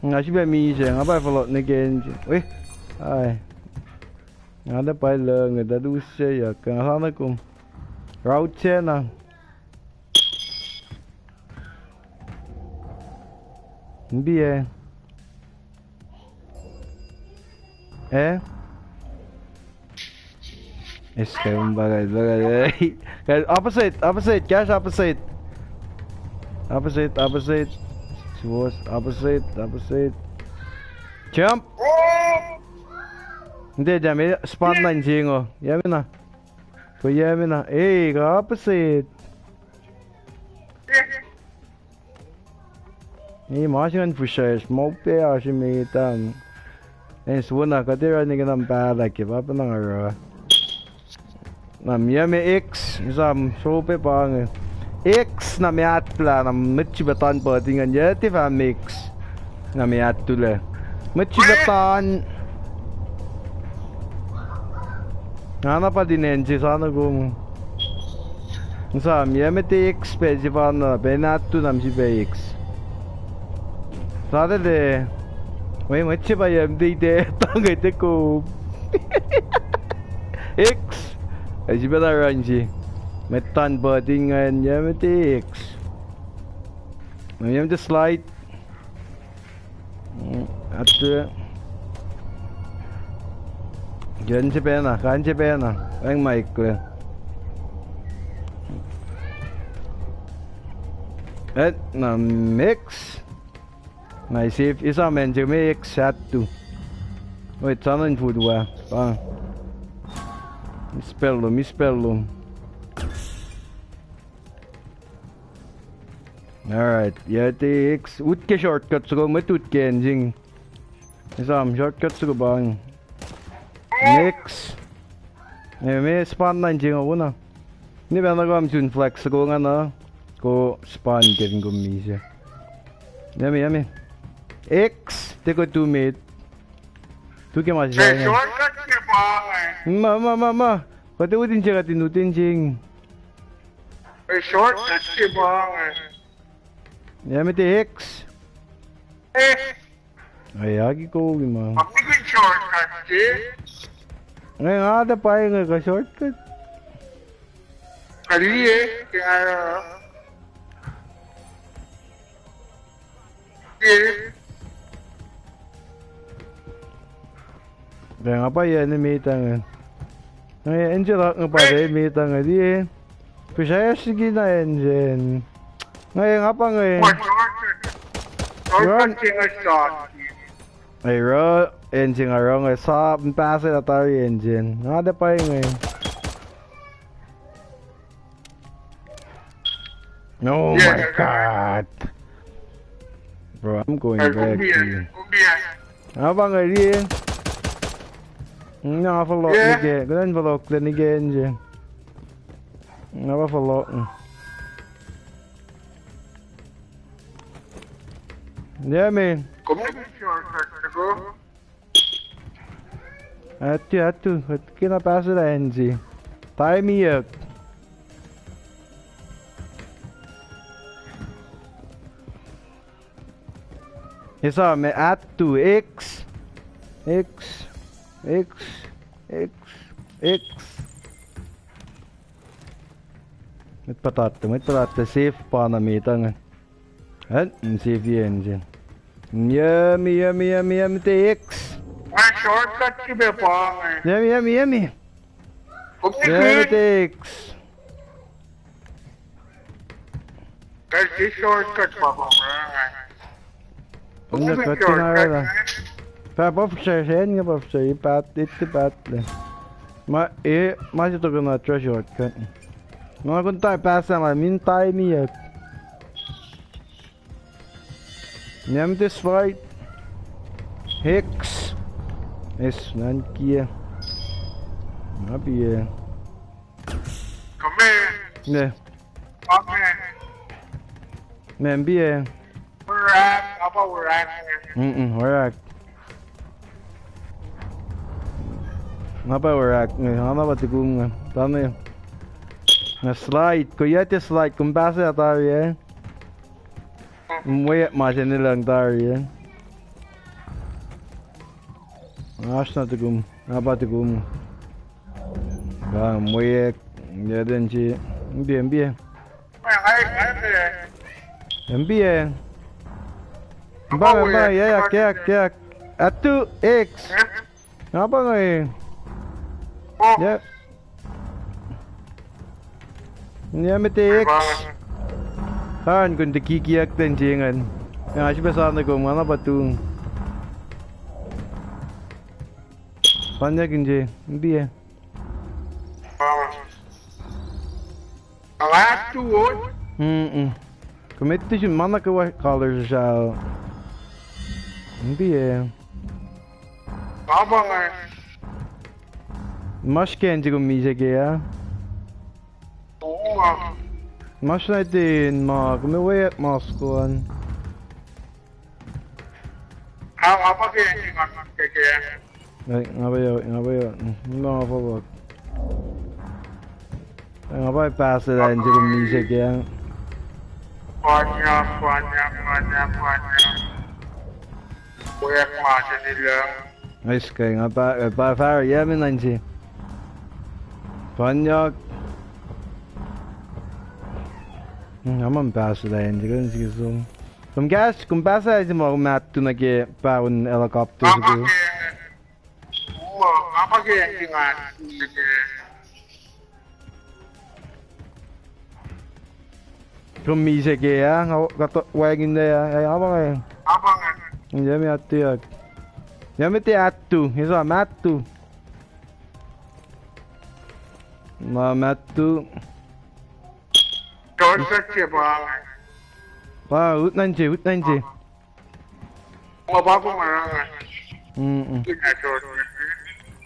Nga sifilpac misac, nga pa fohlohk nuh ke nche. Weh. Ai. Nga na pa luhngse, ta lusac, ya, nga sa nuh kom. Raut se na. Mbi e. Eh? Yes, kaum baga, baga, eh. Opposite, opposite, kahsruhsr opposite. Opposite, opposite. Towards opposite, opposite. Jump! Nte, jam, eh, spawn line singo. Ya me na. Ko ya me na. Eh, ka opposite. Ni ma se ngan fihsracsr, ma upac oasr me tam. Eng suwona, kuht ac run nike nam pahlah ke, pa pacna nga oruh. Nam ya me X, sam sope pa inge. X, na me atla, na mwet srihpac tan puhti ngan, ya tiac fah X. Na me atula. Mwet srihpac tan. Nga na pa tinen se sa nuh kom. Sam, ya me te X pac sifacna, pacna attu nam sifilpac X. Sa tele. Wei, mwet se pa ya mte ite, tange te kom. X. Ac sifacna run se. Mwet tan puhti ngan, ya me te X. Ya me te slide. Mm, attu. Ken se pacna, kan se pacna. Eng Michael. Et na mix. Na save, isa men se me X attu. Wait, sana in food wa. Pa. Ispel lom, ispel lom. Alright, ya te X. Utke shortcut soko, mwet utke engine. Esam shortcut soko bang. Next. Eh, me spawn na engine ako na. Ni pacna kom sun flex soko nga na. Ko spawn ke fin kom misac. Yummy, yummy. X, te ko two mid. Two ke ma. Eh, shortcut ke bang. Ma, ma, ma, ma. Ko te utin se, ka tin utin se. Eh, shortcut ke bang. Ya me te X. Eh. Ai, aki ko ma. Aki shortcut ke. Nge nga ta pai nge ka shortcut. Kali eh, kaya. Eh. Nga pa ya ne mita nge. Nga ya Angela nga pa ya mita nge di. Pisa ya sigi na engine. Nga ya nga pa nge. Run. Ai, ra. Engine nga rong, eh, sap, pass lah tari engine. Nga de pa inge. Oh my God. Bro, I'm going back to you. Nga pa nga liye. Nga follow nike. Kunan follow le nike engine. Nga pa follow. Yeah, man. Kom na shortcut, bro. Atu, atu, atu kena pass lah engine. Time iyuck. Esam, eh, atu, X. X. X. X. X. Mwet patatte, mwet patatte, safe pa na met inge. Eh, safe engine. Yummy, yummy, yummy, yummy, te X. Nga shortcut si be pa. Yummy, yummy, yummy. Yummy, te X. Kasi shortcut pa pa. Kom na cut na rara. Pa buff share, share nga buff share, ipat, iti pat le. Ma, eh, ma si token na tra shortcut. Ma kun tai pass ma, min tai mi yet. Nyem this fight. Hex. Yes, nan kia. Abi, eh. Come here. Ne. Come here. Membi, eh. Orak, apa orak? Mm-mm, orak. Nga pa orak, nga, nga pa tikum nga. Tame. Nga slide, ko yate slide, kom pase atari, eh. Mwe ma se nilang tari, eh. Nga asna tikum, nga pa tikum. Ba mwe, ya den si, mbi, mbi. Mbi, eh. Ba, ba, ya, ya, keak, keak. Atu, X. Nga pa nga, eh. Ya. Ya mete X. Kan kun te kikiak ten jengan. Ya, sipa sana kom, nga na pa tung. Panya kinje, mbi, eh. Ang atu, oh. Mm-mm. Committee sin mana ke wa colors sa. Mbi, eh. Baba nga. Mas ken si kom mise ke, ah. Oo, ah. Mas na tin ma, kom we at mas kuan. Ah, apa ke, ke, ke. Nga pa yo, nga pa yo. Nga pa yo. Nga pa pass it and you can music, yeah. Panya, panya, panya, panya. Kuyak ma sini lang. Nice guy, nga pa, eh, pa fire, yeah, min nansi. Panya. Hmm, nga pa pass it and you can see some. Kom gas, kom pasa si ma kom atu nuh ke paun helicopter soko. Kom mise ke, ah, nga kato wagon na, ah, nga pa nga. Nga me atu yak. Nga me te atu, isa me atu. Ma me atu. Shortcut ke pa. Pa, ut nine J, ut nine J. Nga pa ko maranga. Mm-mm. Ina shortcut.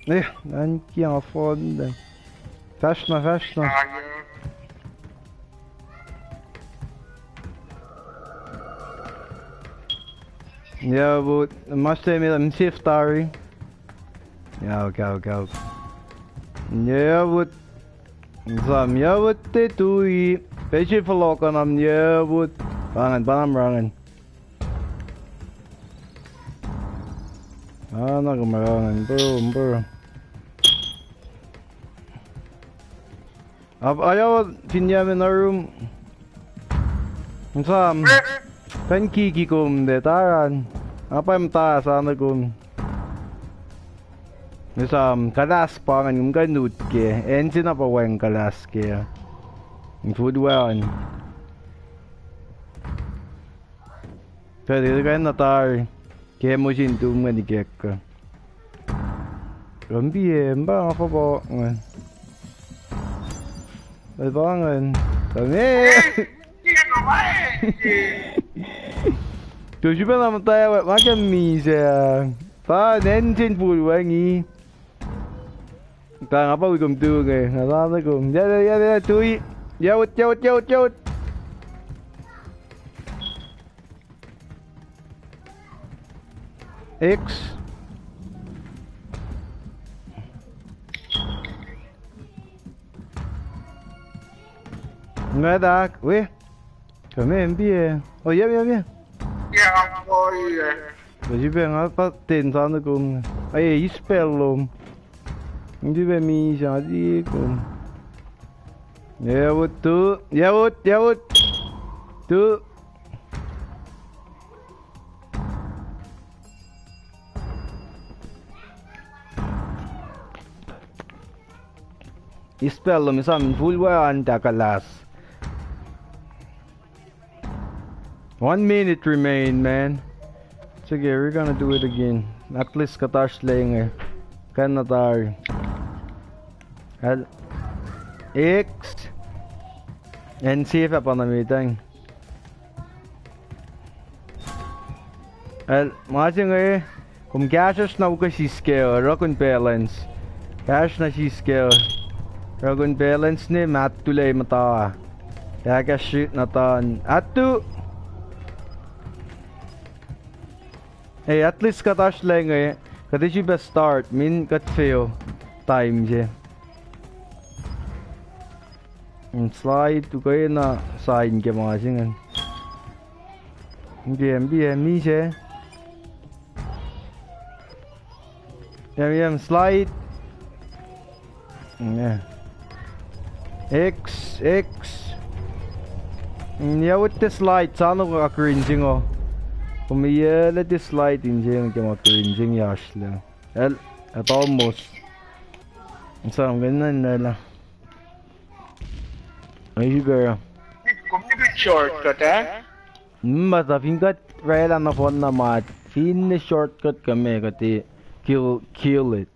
Eh, nine J ang phone. Fast na, fast na. Yeah, but must say me, I'm safe, Tari. Yeah, okay, okay, okay. Yeah, but Sam, ya wot te tui. Pesi folokan am ya wot. Pangan, pangan, rangan. Ah, na kumarangan, bro, bro. Ap, ayaw, Finyamin arum. Sam, kan kiki kom de taran. Apa em ta sana kom. Esam, kalas pa ngan kom kanut ke. Engine na pa wacng kalas ke. Food wacng. Pwede kain na tari. Ke musin tum ngan ikek. Kom piye, mba nga pa pa ngan. Ai pa ngan. Kame. Tusrpac na muhta we, ma ke misac. Pa nacn sin full wangi. Pa nga pa wi kom tu nge, nga sana kom. Ya, ya, ya, ya, tui. Yaut, yaut, yaut, yaut. X. Nga dak, we. Kame, M B A. Oh, yep, yep, yep. Yeah, oh, yeah. Tusrpac nga pa ten sana kom. Ai, ispel lom. Hindi ba mi sa di kom. Yawut tu, yawut, yawut. Tu. Ispel lom, isam full wa an takalas. One minute remain, man. It's okay, we're gonna do it again. At least kuht oasr lenge. Kan na tari. Al X. N C F up on the meeting. Al, ma se inge, kom kahsruhsr na uke siske, orekmakihn balance. Kahsruhsr na siske, orekmakihn balance ne mattu lac muhta. Kahkahsrihk na tan. Attu! Hey, at least kuht oasr lenge, kuht ac sifilpac start, min kuht fail time se. Mm, slide, ukwe na sign ke ma se ingacn. N P M, N P M, mi se. Yam, yam, slide. Mm, yeah. X, X. Mm, yeah, with the slide, sana ka green singo. Kom, yeah, let the slide in singo, ke ma green sing yasla. El, at almost. Sa, ang ganun na lang. Ay, siguro. Kom na shortcut, eh? Hmm, basta fin kuht oraclah nohfohn na ma, fin na shortcut kami, kuht ac kill, kill it.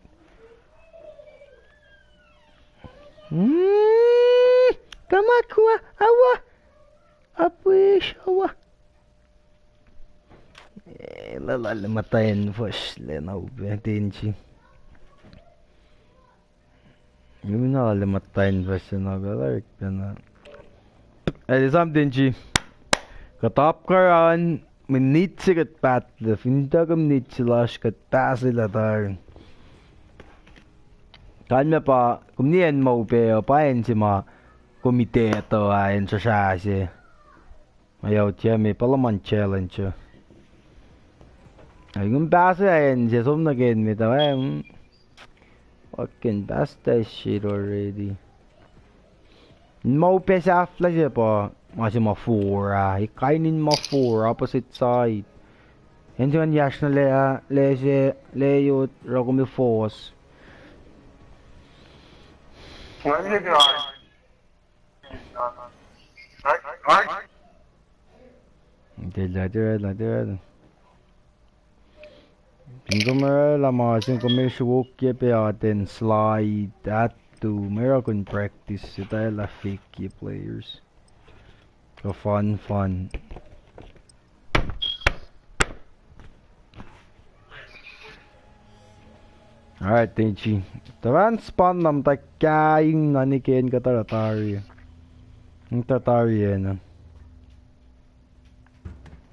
Hmm, kamakwa, awa, apwish, awa. Eh, lala le matayen fuhsr le na upac, tenji. Yumna le matayen fuhsr na upac, la rek pacna. Eh, something ji. Kuht apkuhran, minit se kuht pahtlac, fin tuh ke minit se lasr kuht pahselah tari. Kalmac pa, kom niacn ma upac, pa acn se ma, kom ite etuh ah, acn srasra se. Ma yaut ya me, pa luhman challenge. Ai, kom pahselah acn se, som nuh ke acn me tuh, em. Fucking pass that shit already. Ma upac sahflah se pa, ma se ma four ah, e kain in ma four, opposite side. Acn se ngan yacsr na le, ah, le se, le yot, rokomi force. Where is it? Right, right. Dude, la, dude, la, dude. Fin kom oraclah ma se, kom ac sruokyac pac atacn slide, attu, ma oruh kom practice se, tuh lah fake ye players. Kuh fun, fun. Alright, thank you. Tuh fahsr spawn na muhta kaing na nike in kuhtuh tari. Muhta tari acn uh.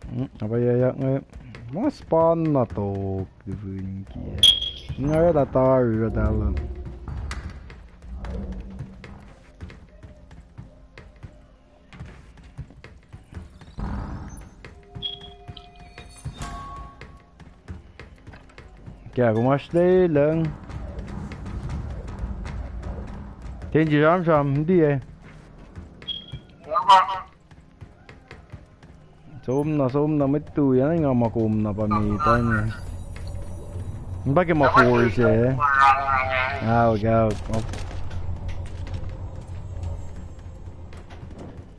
Hmm, apa ya, ya, nge. Ma spawn na tok, di fin ki. Nga ya tari, ya tala. Ke kom oasr lwelah. Tenji sramsram, tiac. Som na, som na, mwet tu, ya na nga ma kom na pa me tani. Nga pa ke ma force, eh. Aok, aok.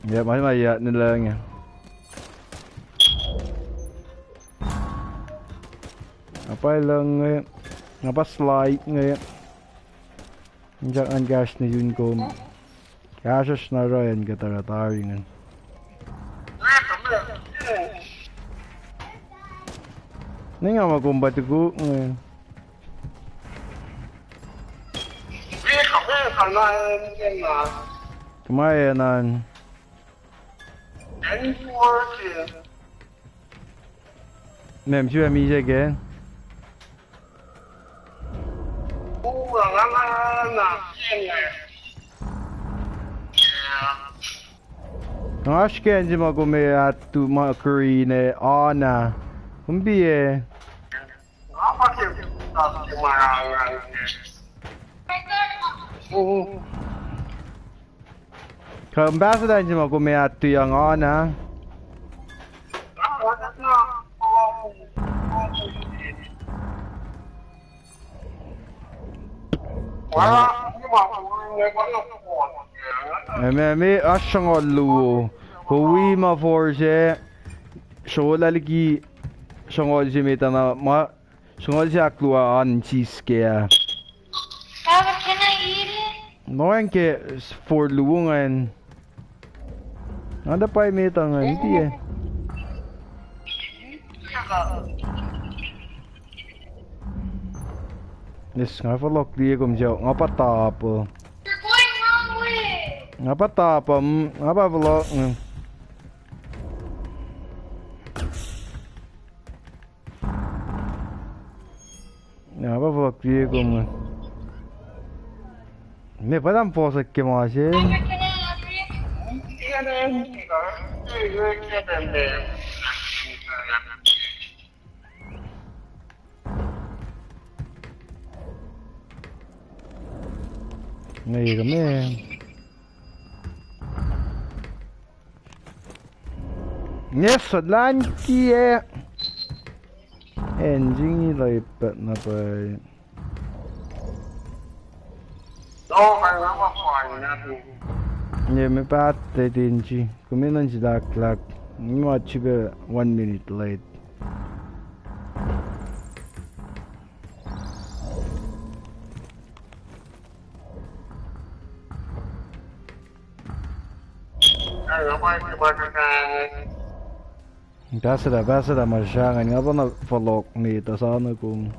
Ya, ma, ma, ya, nilac inge. Apa lang, eh. Nga pa slide inge. Nja ngan kahs nuh yun kom. Kahsruhsr na oruh an kuht oruh tari ingacn. Ninga ma kom pa tukuk inge. Kma enan. Mem, sifacna misac kac. Nga oasr kacn se ma kom ac atu ma Karina, Anna. Kom piac. Kuh ambassador se ma kom ac atu yang Anna. Eme, me oasr sruhnguhl luo. Kom wi ma force, srolah liki sruhnguhl se met ah na ma, sruhnguhl se ahkluo an sis ke ah. Papa, can I eat it? Noan ke s-, for luo ingacn. Nga tuh pa met ah ingacn, tiac. Yes, nga fohlohk liye kom siyuck, nga pa top uh. You're going wrong way. Nga pa top uh, mm, nga pa fohlohk, mm. Nga pa fohlohk liye kom, mm. Ne pa tam fohlohk ke ma se. Nge kom e. Nge sot lan kie. Engine la ipet na pa. Nge me paht te engine. Kom enenuh in silaklak. Nge ma srihpac one minute late. Ambassador, ambassador, ma srangan, nga pa na fohlohk met ah sana kom.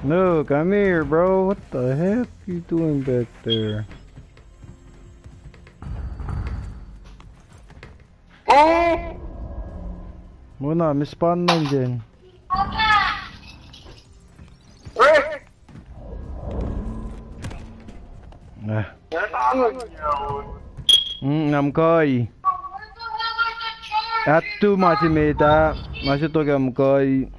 No, come here, bro. What the heck you doing back there? Muna, mispan nangjen. Ah. Mm, na muhkwena. Atu ma se met ah, ma se tok ah muhkwena.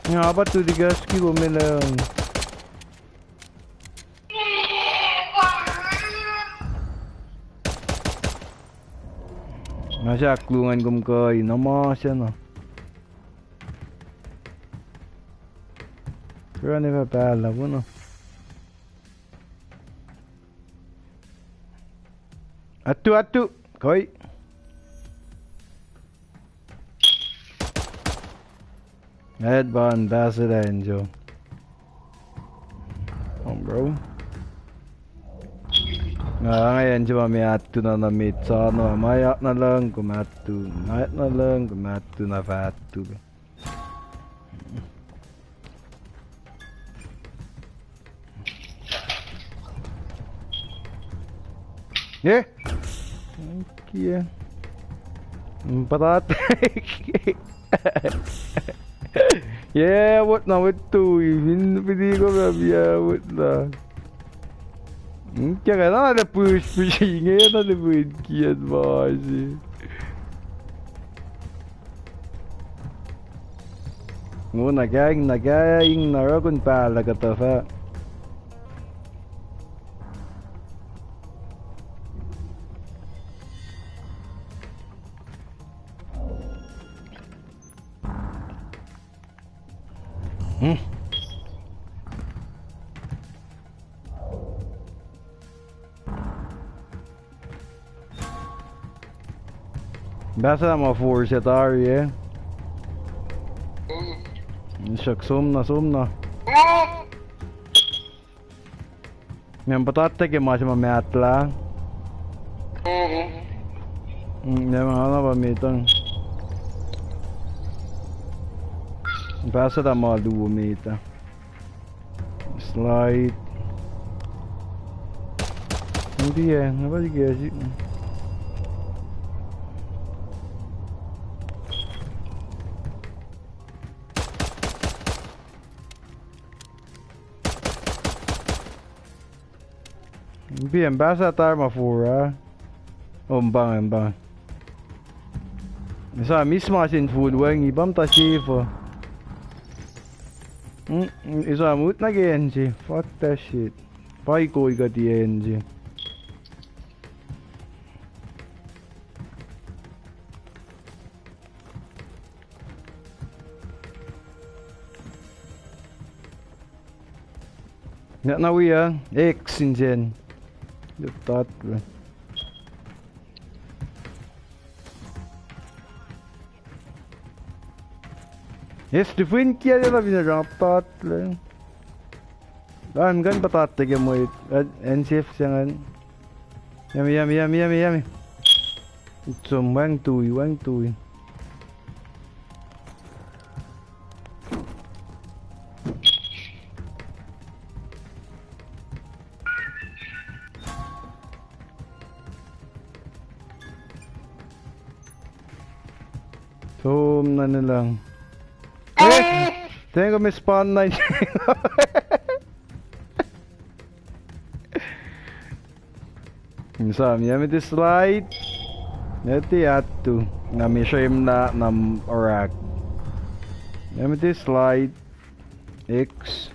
Nga pa tu tikas ki bo melang. Nga sak lungan kom kuh in ma se na. Run ever pal na wona. Atu, atu. Koi. Head ban, pass it, Angel. Come on, bro. Nga, nga, Angel, ma me atu na na mit sa no, ma yak na lang, kom atu. Ma yak na lang, kom atu, na fatu. Eh? Thank you. Patat. Yeah, what now? What do you mean? Pidi ko rabia, what na? Kaya kaya na le push push inge na le push kian basi. Ngo na kaing na kaing na rakun pala katafa. Pahsah ma four se tari, eh? Suk som na, som na. Mem patatte ke ma se ma matla. Mm, ne ma ana pa metang. Pahsah ma luo meta. Slide. Hindi eh, apa lagi si. P M pahsah tar ma four ah. Oh, mbang, mbang. Sa mis ma sin full wang, ibam ta safe. Mm, mm, isa mut na ke N G. Fuck that shit. Pai koi ka ti N G. Nga na wi ah, X in jen. Jep tat bro. Yes, different kia jela vina jap tat le. An kan patat teke mwet. N C F se ngan. Yummy, yummy, yummy, yummy, yummy. Som wang tui, wang tui. Som na nilang. Eh, tengo me spawn na. Sam, yamiti slide. Yamiti atu. Nga misrem na, na orak. Yamiti slide. X.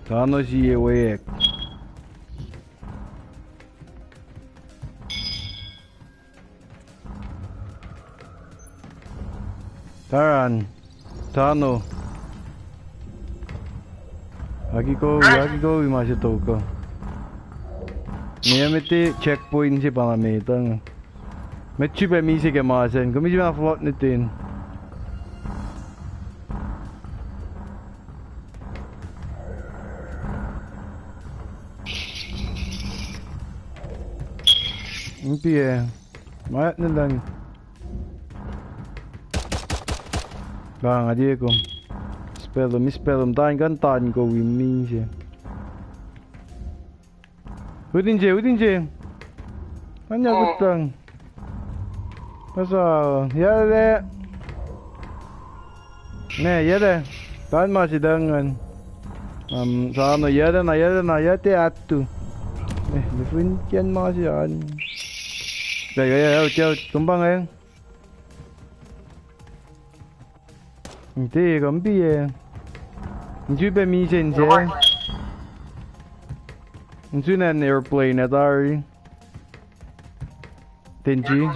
Tano sie wek. Taran. Tano. Aki kowi, aki kowi ma se toko. Niamete checkpoint se pa nga metang. Met srihpac misac ke ma sacn, kom srihpac float nutin. Impia. Mayat nulang. Bang, adiye kom. Spellum, spellum, tan kan tan ko wi misac. Utin se, utin se. Anya kutang. Pasa, yale. Ne, yale. Tan ma sidangan. Am, sano, yale na, yale na, yate atu. Eh, lifin kian ma sian. Ya, ya, ya, out, ya, out. Tumbang, eh. Nte, kampi, eh. Nju pe mi sen se. Nju nan airplane, eh, tari. Tenji.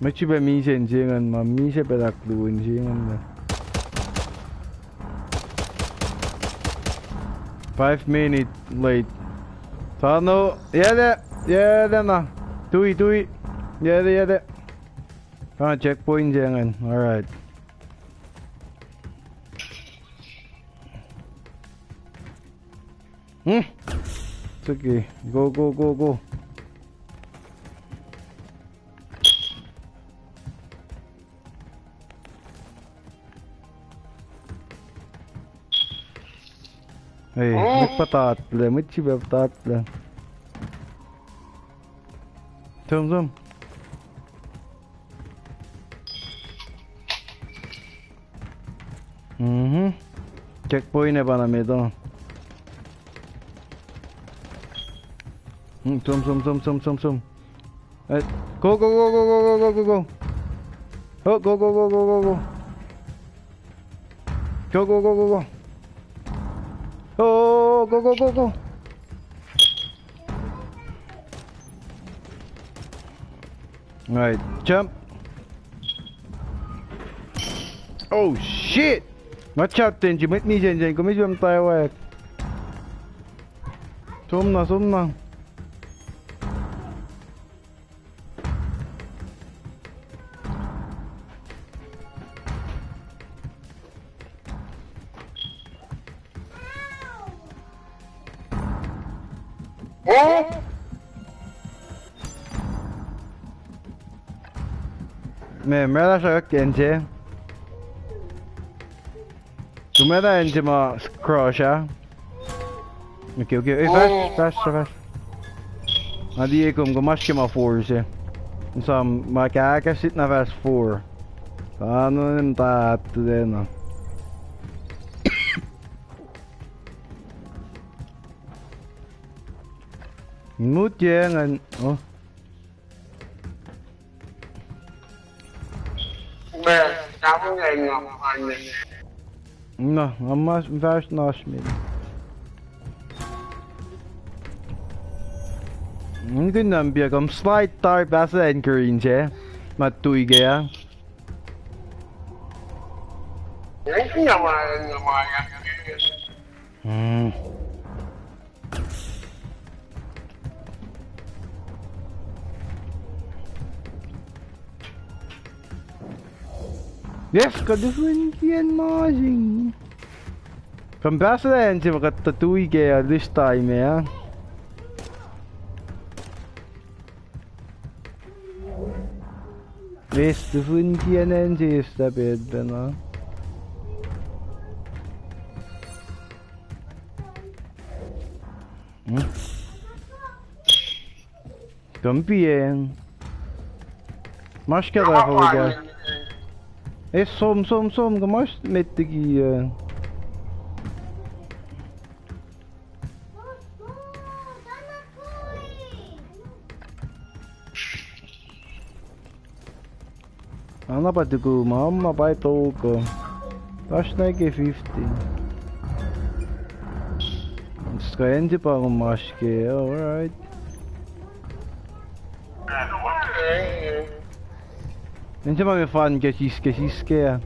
Met srihpac misac in se ingacn, ma misac pac ahkluo in se ingacn. Five minute late. Sano, yele, yele na. Tui, tui. Yele, yele. Ah, checkpoint se ingacn. Alright. Hmm? It's okay. Go, go, go, go. Hey, oh, mwet pa tatle, mwet srihpac pa tatle. Som, som. Mhm. Checkpoint e pa na met uh. Hmm, som, som, som, som, som, som. Eh, go, go, go. Oh, go, go, go, go, go, go. Go, go, go, go, go. Oh, go, go, go, go. Alright, jump. Oh shit! Watch out, Tenji, mwet misensen, kom isuwem taiwek. Som na, som na. Me, me lah srok ense. Kom etuh ense ma crush ah. Okay, okay. Eh, fast, fast, fast. Nga liye kom, kom oasr ke ma four se. Esam ma kahkasit na fast four. Tano nem ta tulena. Mut ye ngan, oh. Na, nga mas fast na smin. Ngan kunam pia kom slide tar pasa en green se. Ma tui ke ah. Hmm. Yes, kuht ufin kien masing. Kom pahs lah ense ma kuht tui ke ah this time ah. Yes, ufin kien ense step it pacna. Hmm? Kom piacng. Mash ke level ka. Eh, som, som, som, kom mash met tiki, eh. Ana pa tuku ma, ma pa toko. Oasr na ke fifty. Ska ense pa kom oasr ke, alright. Ense ma me fan ke sis ke sis ke.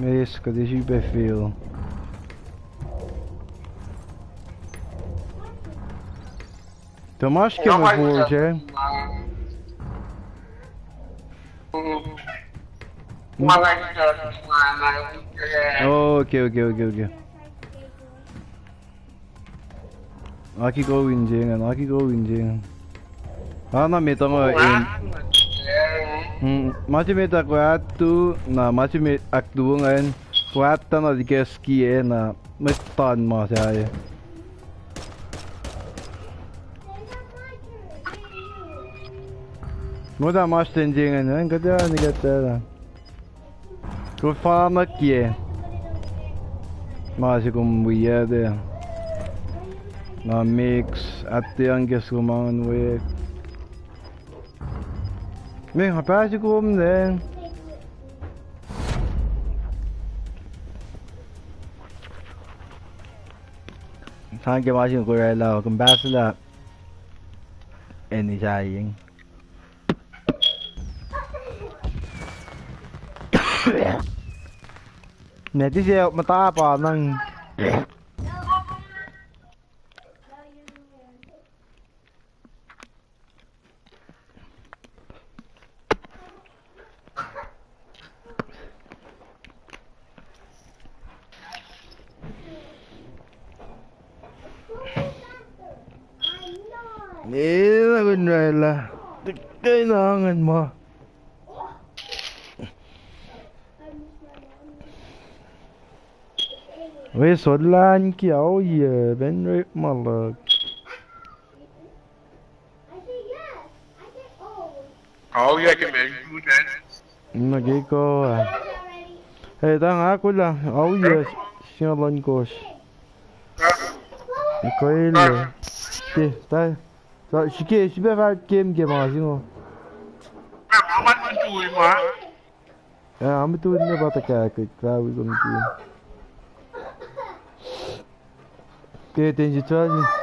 Yes, kuht ac sifilpac fail. Tuh ma oasr ke ma four se. Okay, okay, okay, okay. Aki ko win se ingacn, aki ko win se ingacn. Ana met ah ma in. Hmm, ma se met ah ko atu, na ma se met ahkluo ingacn. Ko atu na dikes ki e na met tan ma se aye. Muhta ma sten se ingacn, ingacn kuhtuh ni kuhtuh. Kom fahk nuh ke ma se kom wi ah. Na mix, atuh ang kes kom angen wek. Me, nga pahs kom ne. Sang ke ma sin ko oraclah, kom pahs lah. Eni saying. Neti se muhta pa nang. Nina kun raclah. Tikin angen ma. Wi solan ki au ye ben rip ma luhk. Au ye ke men ku ten. Na ke ko ah. Hey, tang akula au ye singalan kos. Koile. Ti, tai. Tuh srihke, srihpac fahk kem ke ma se ingo. Ac, ma tui ne pa tuhkahkihn, fahk wi kom ke. Ke ten si tuan.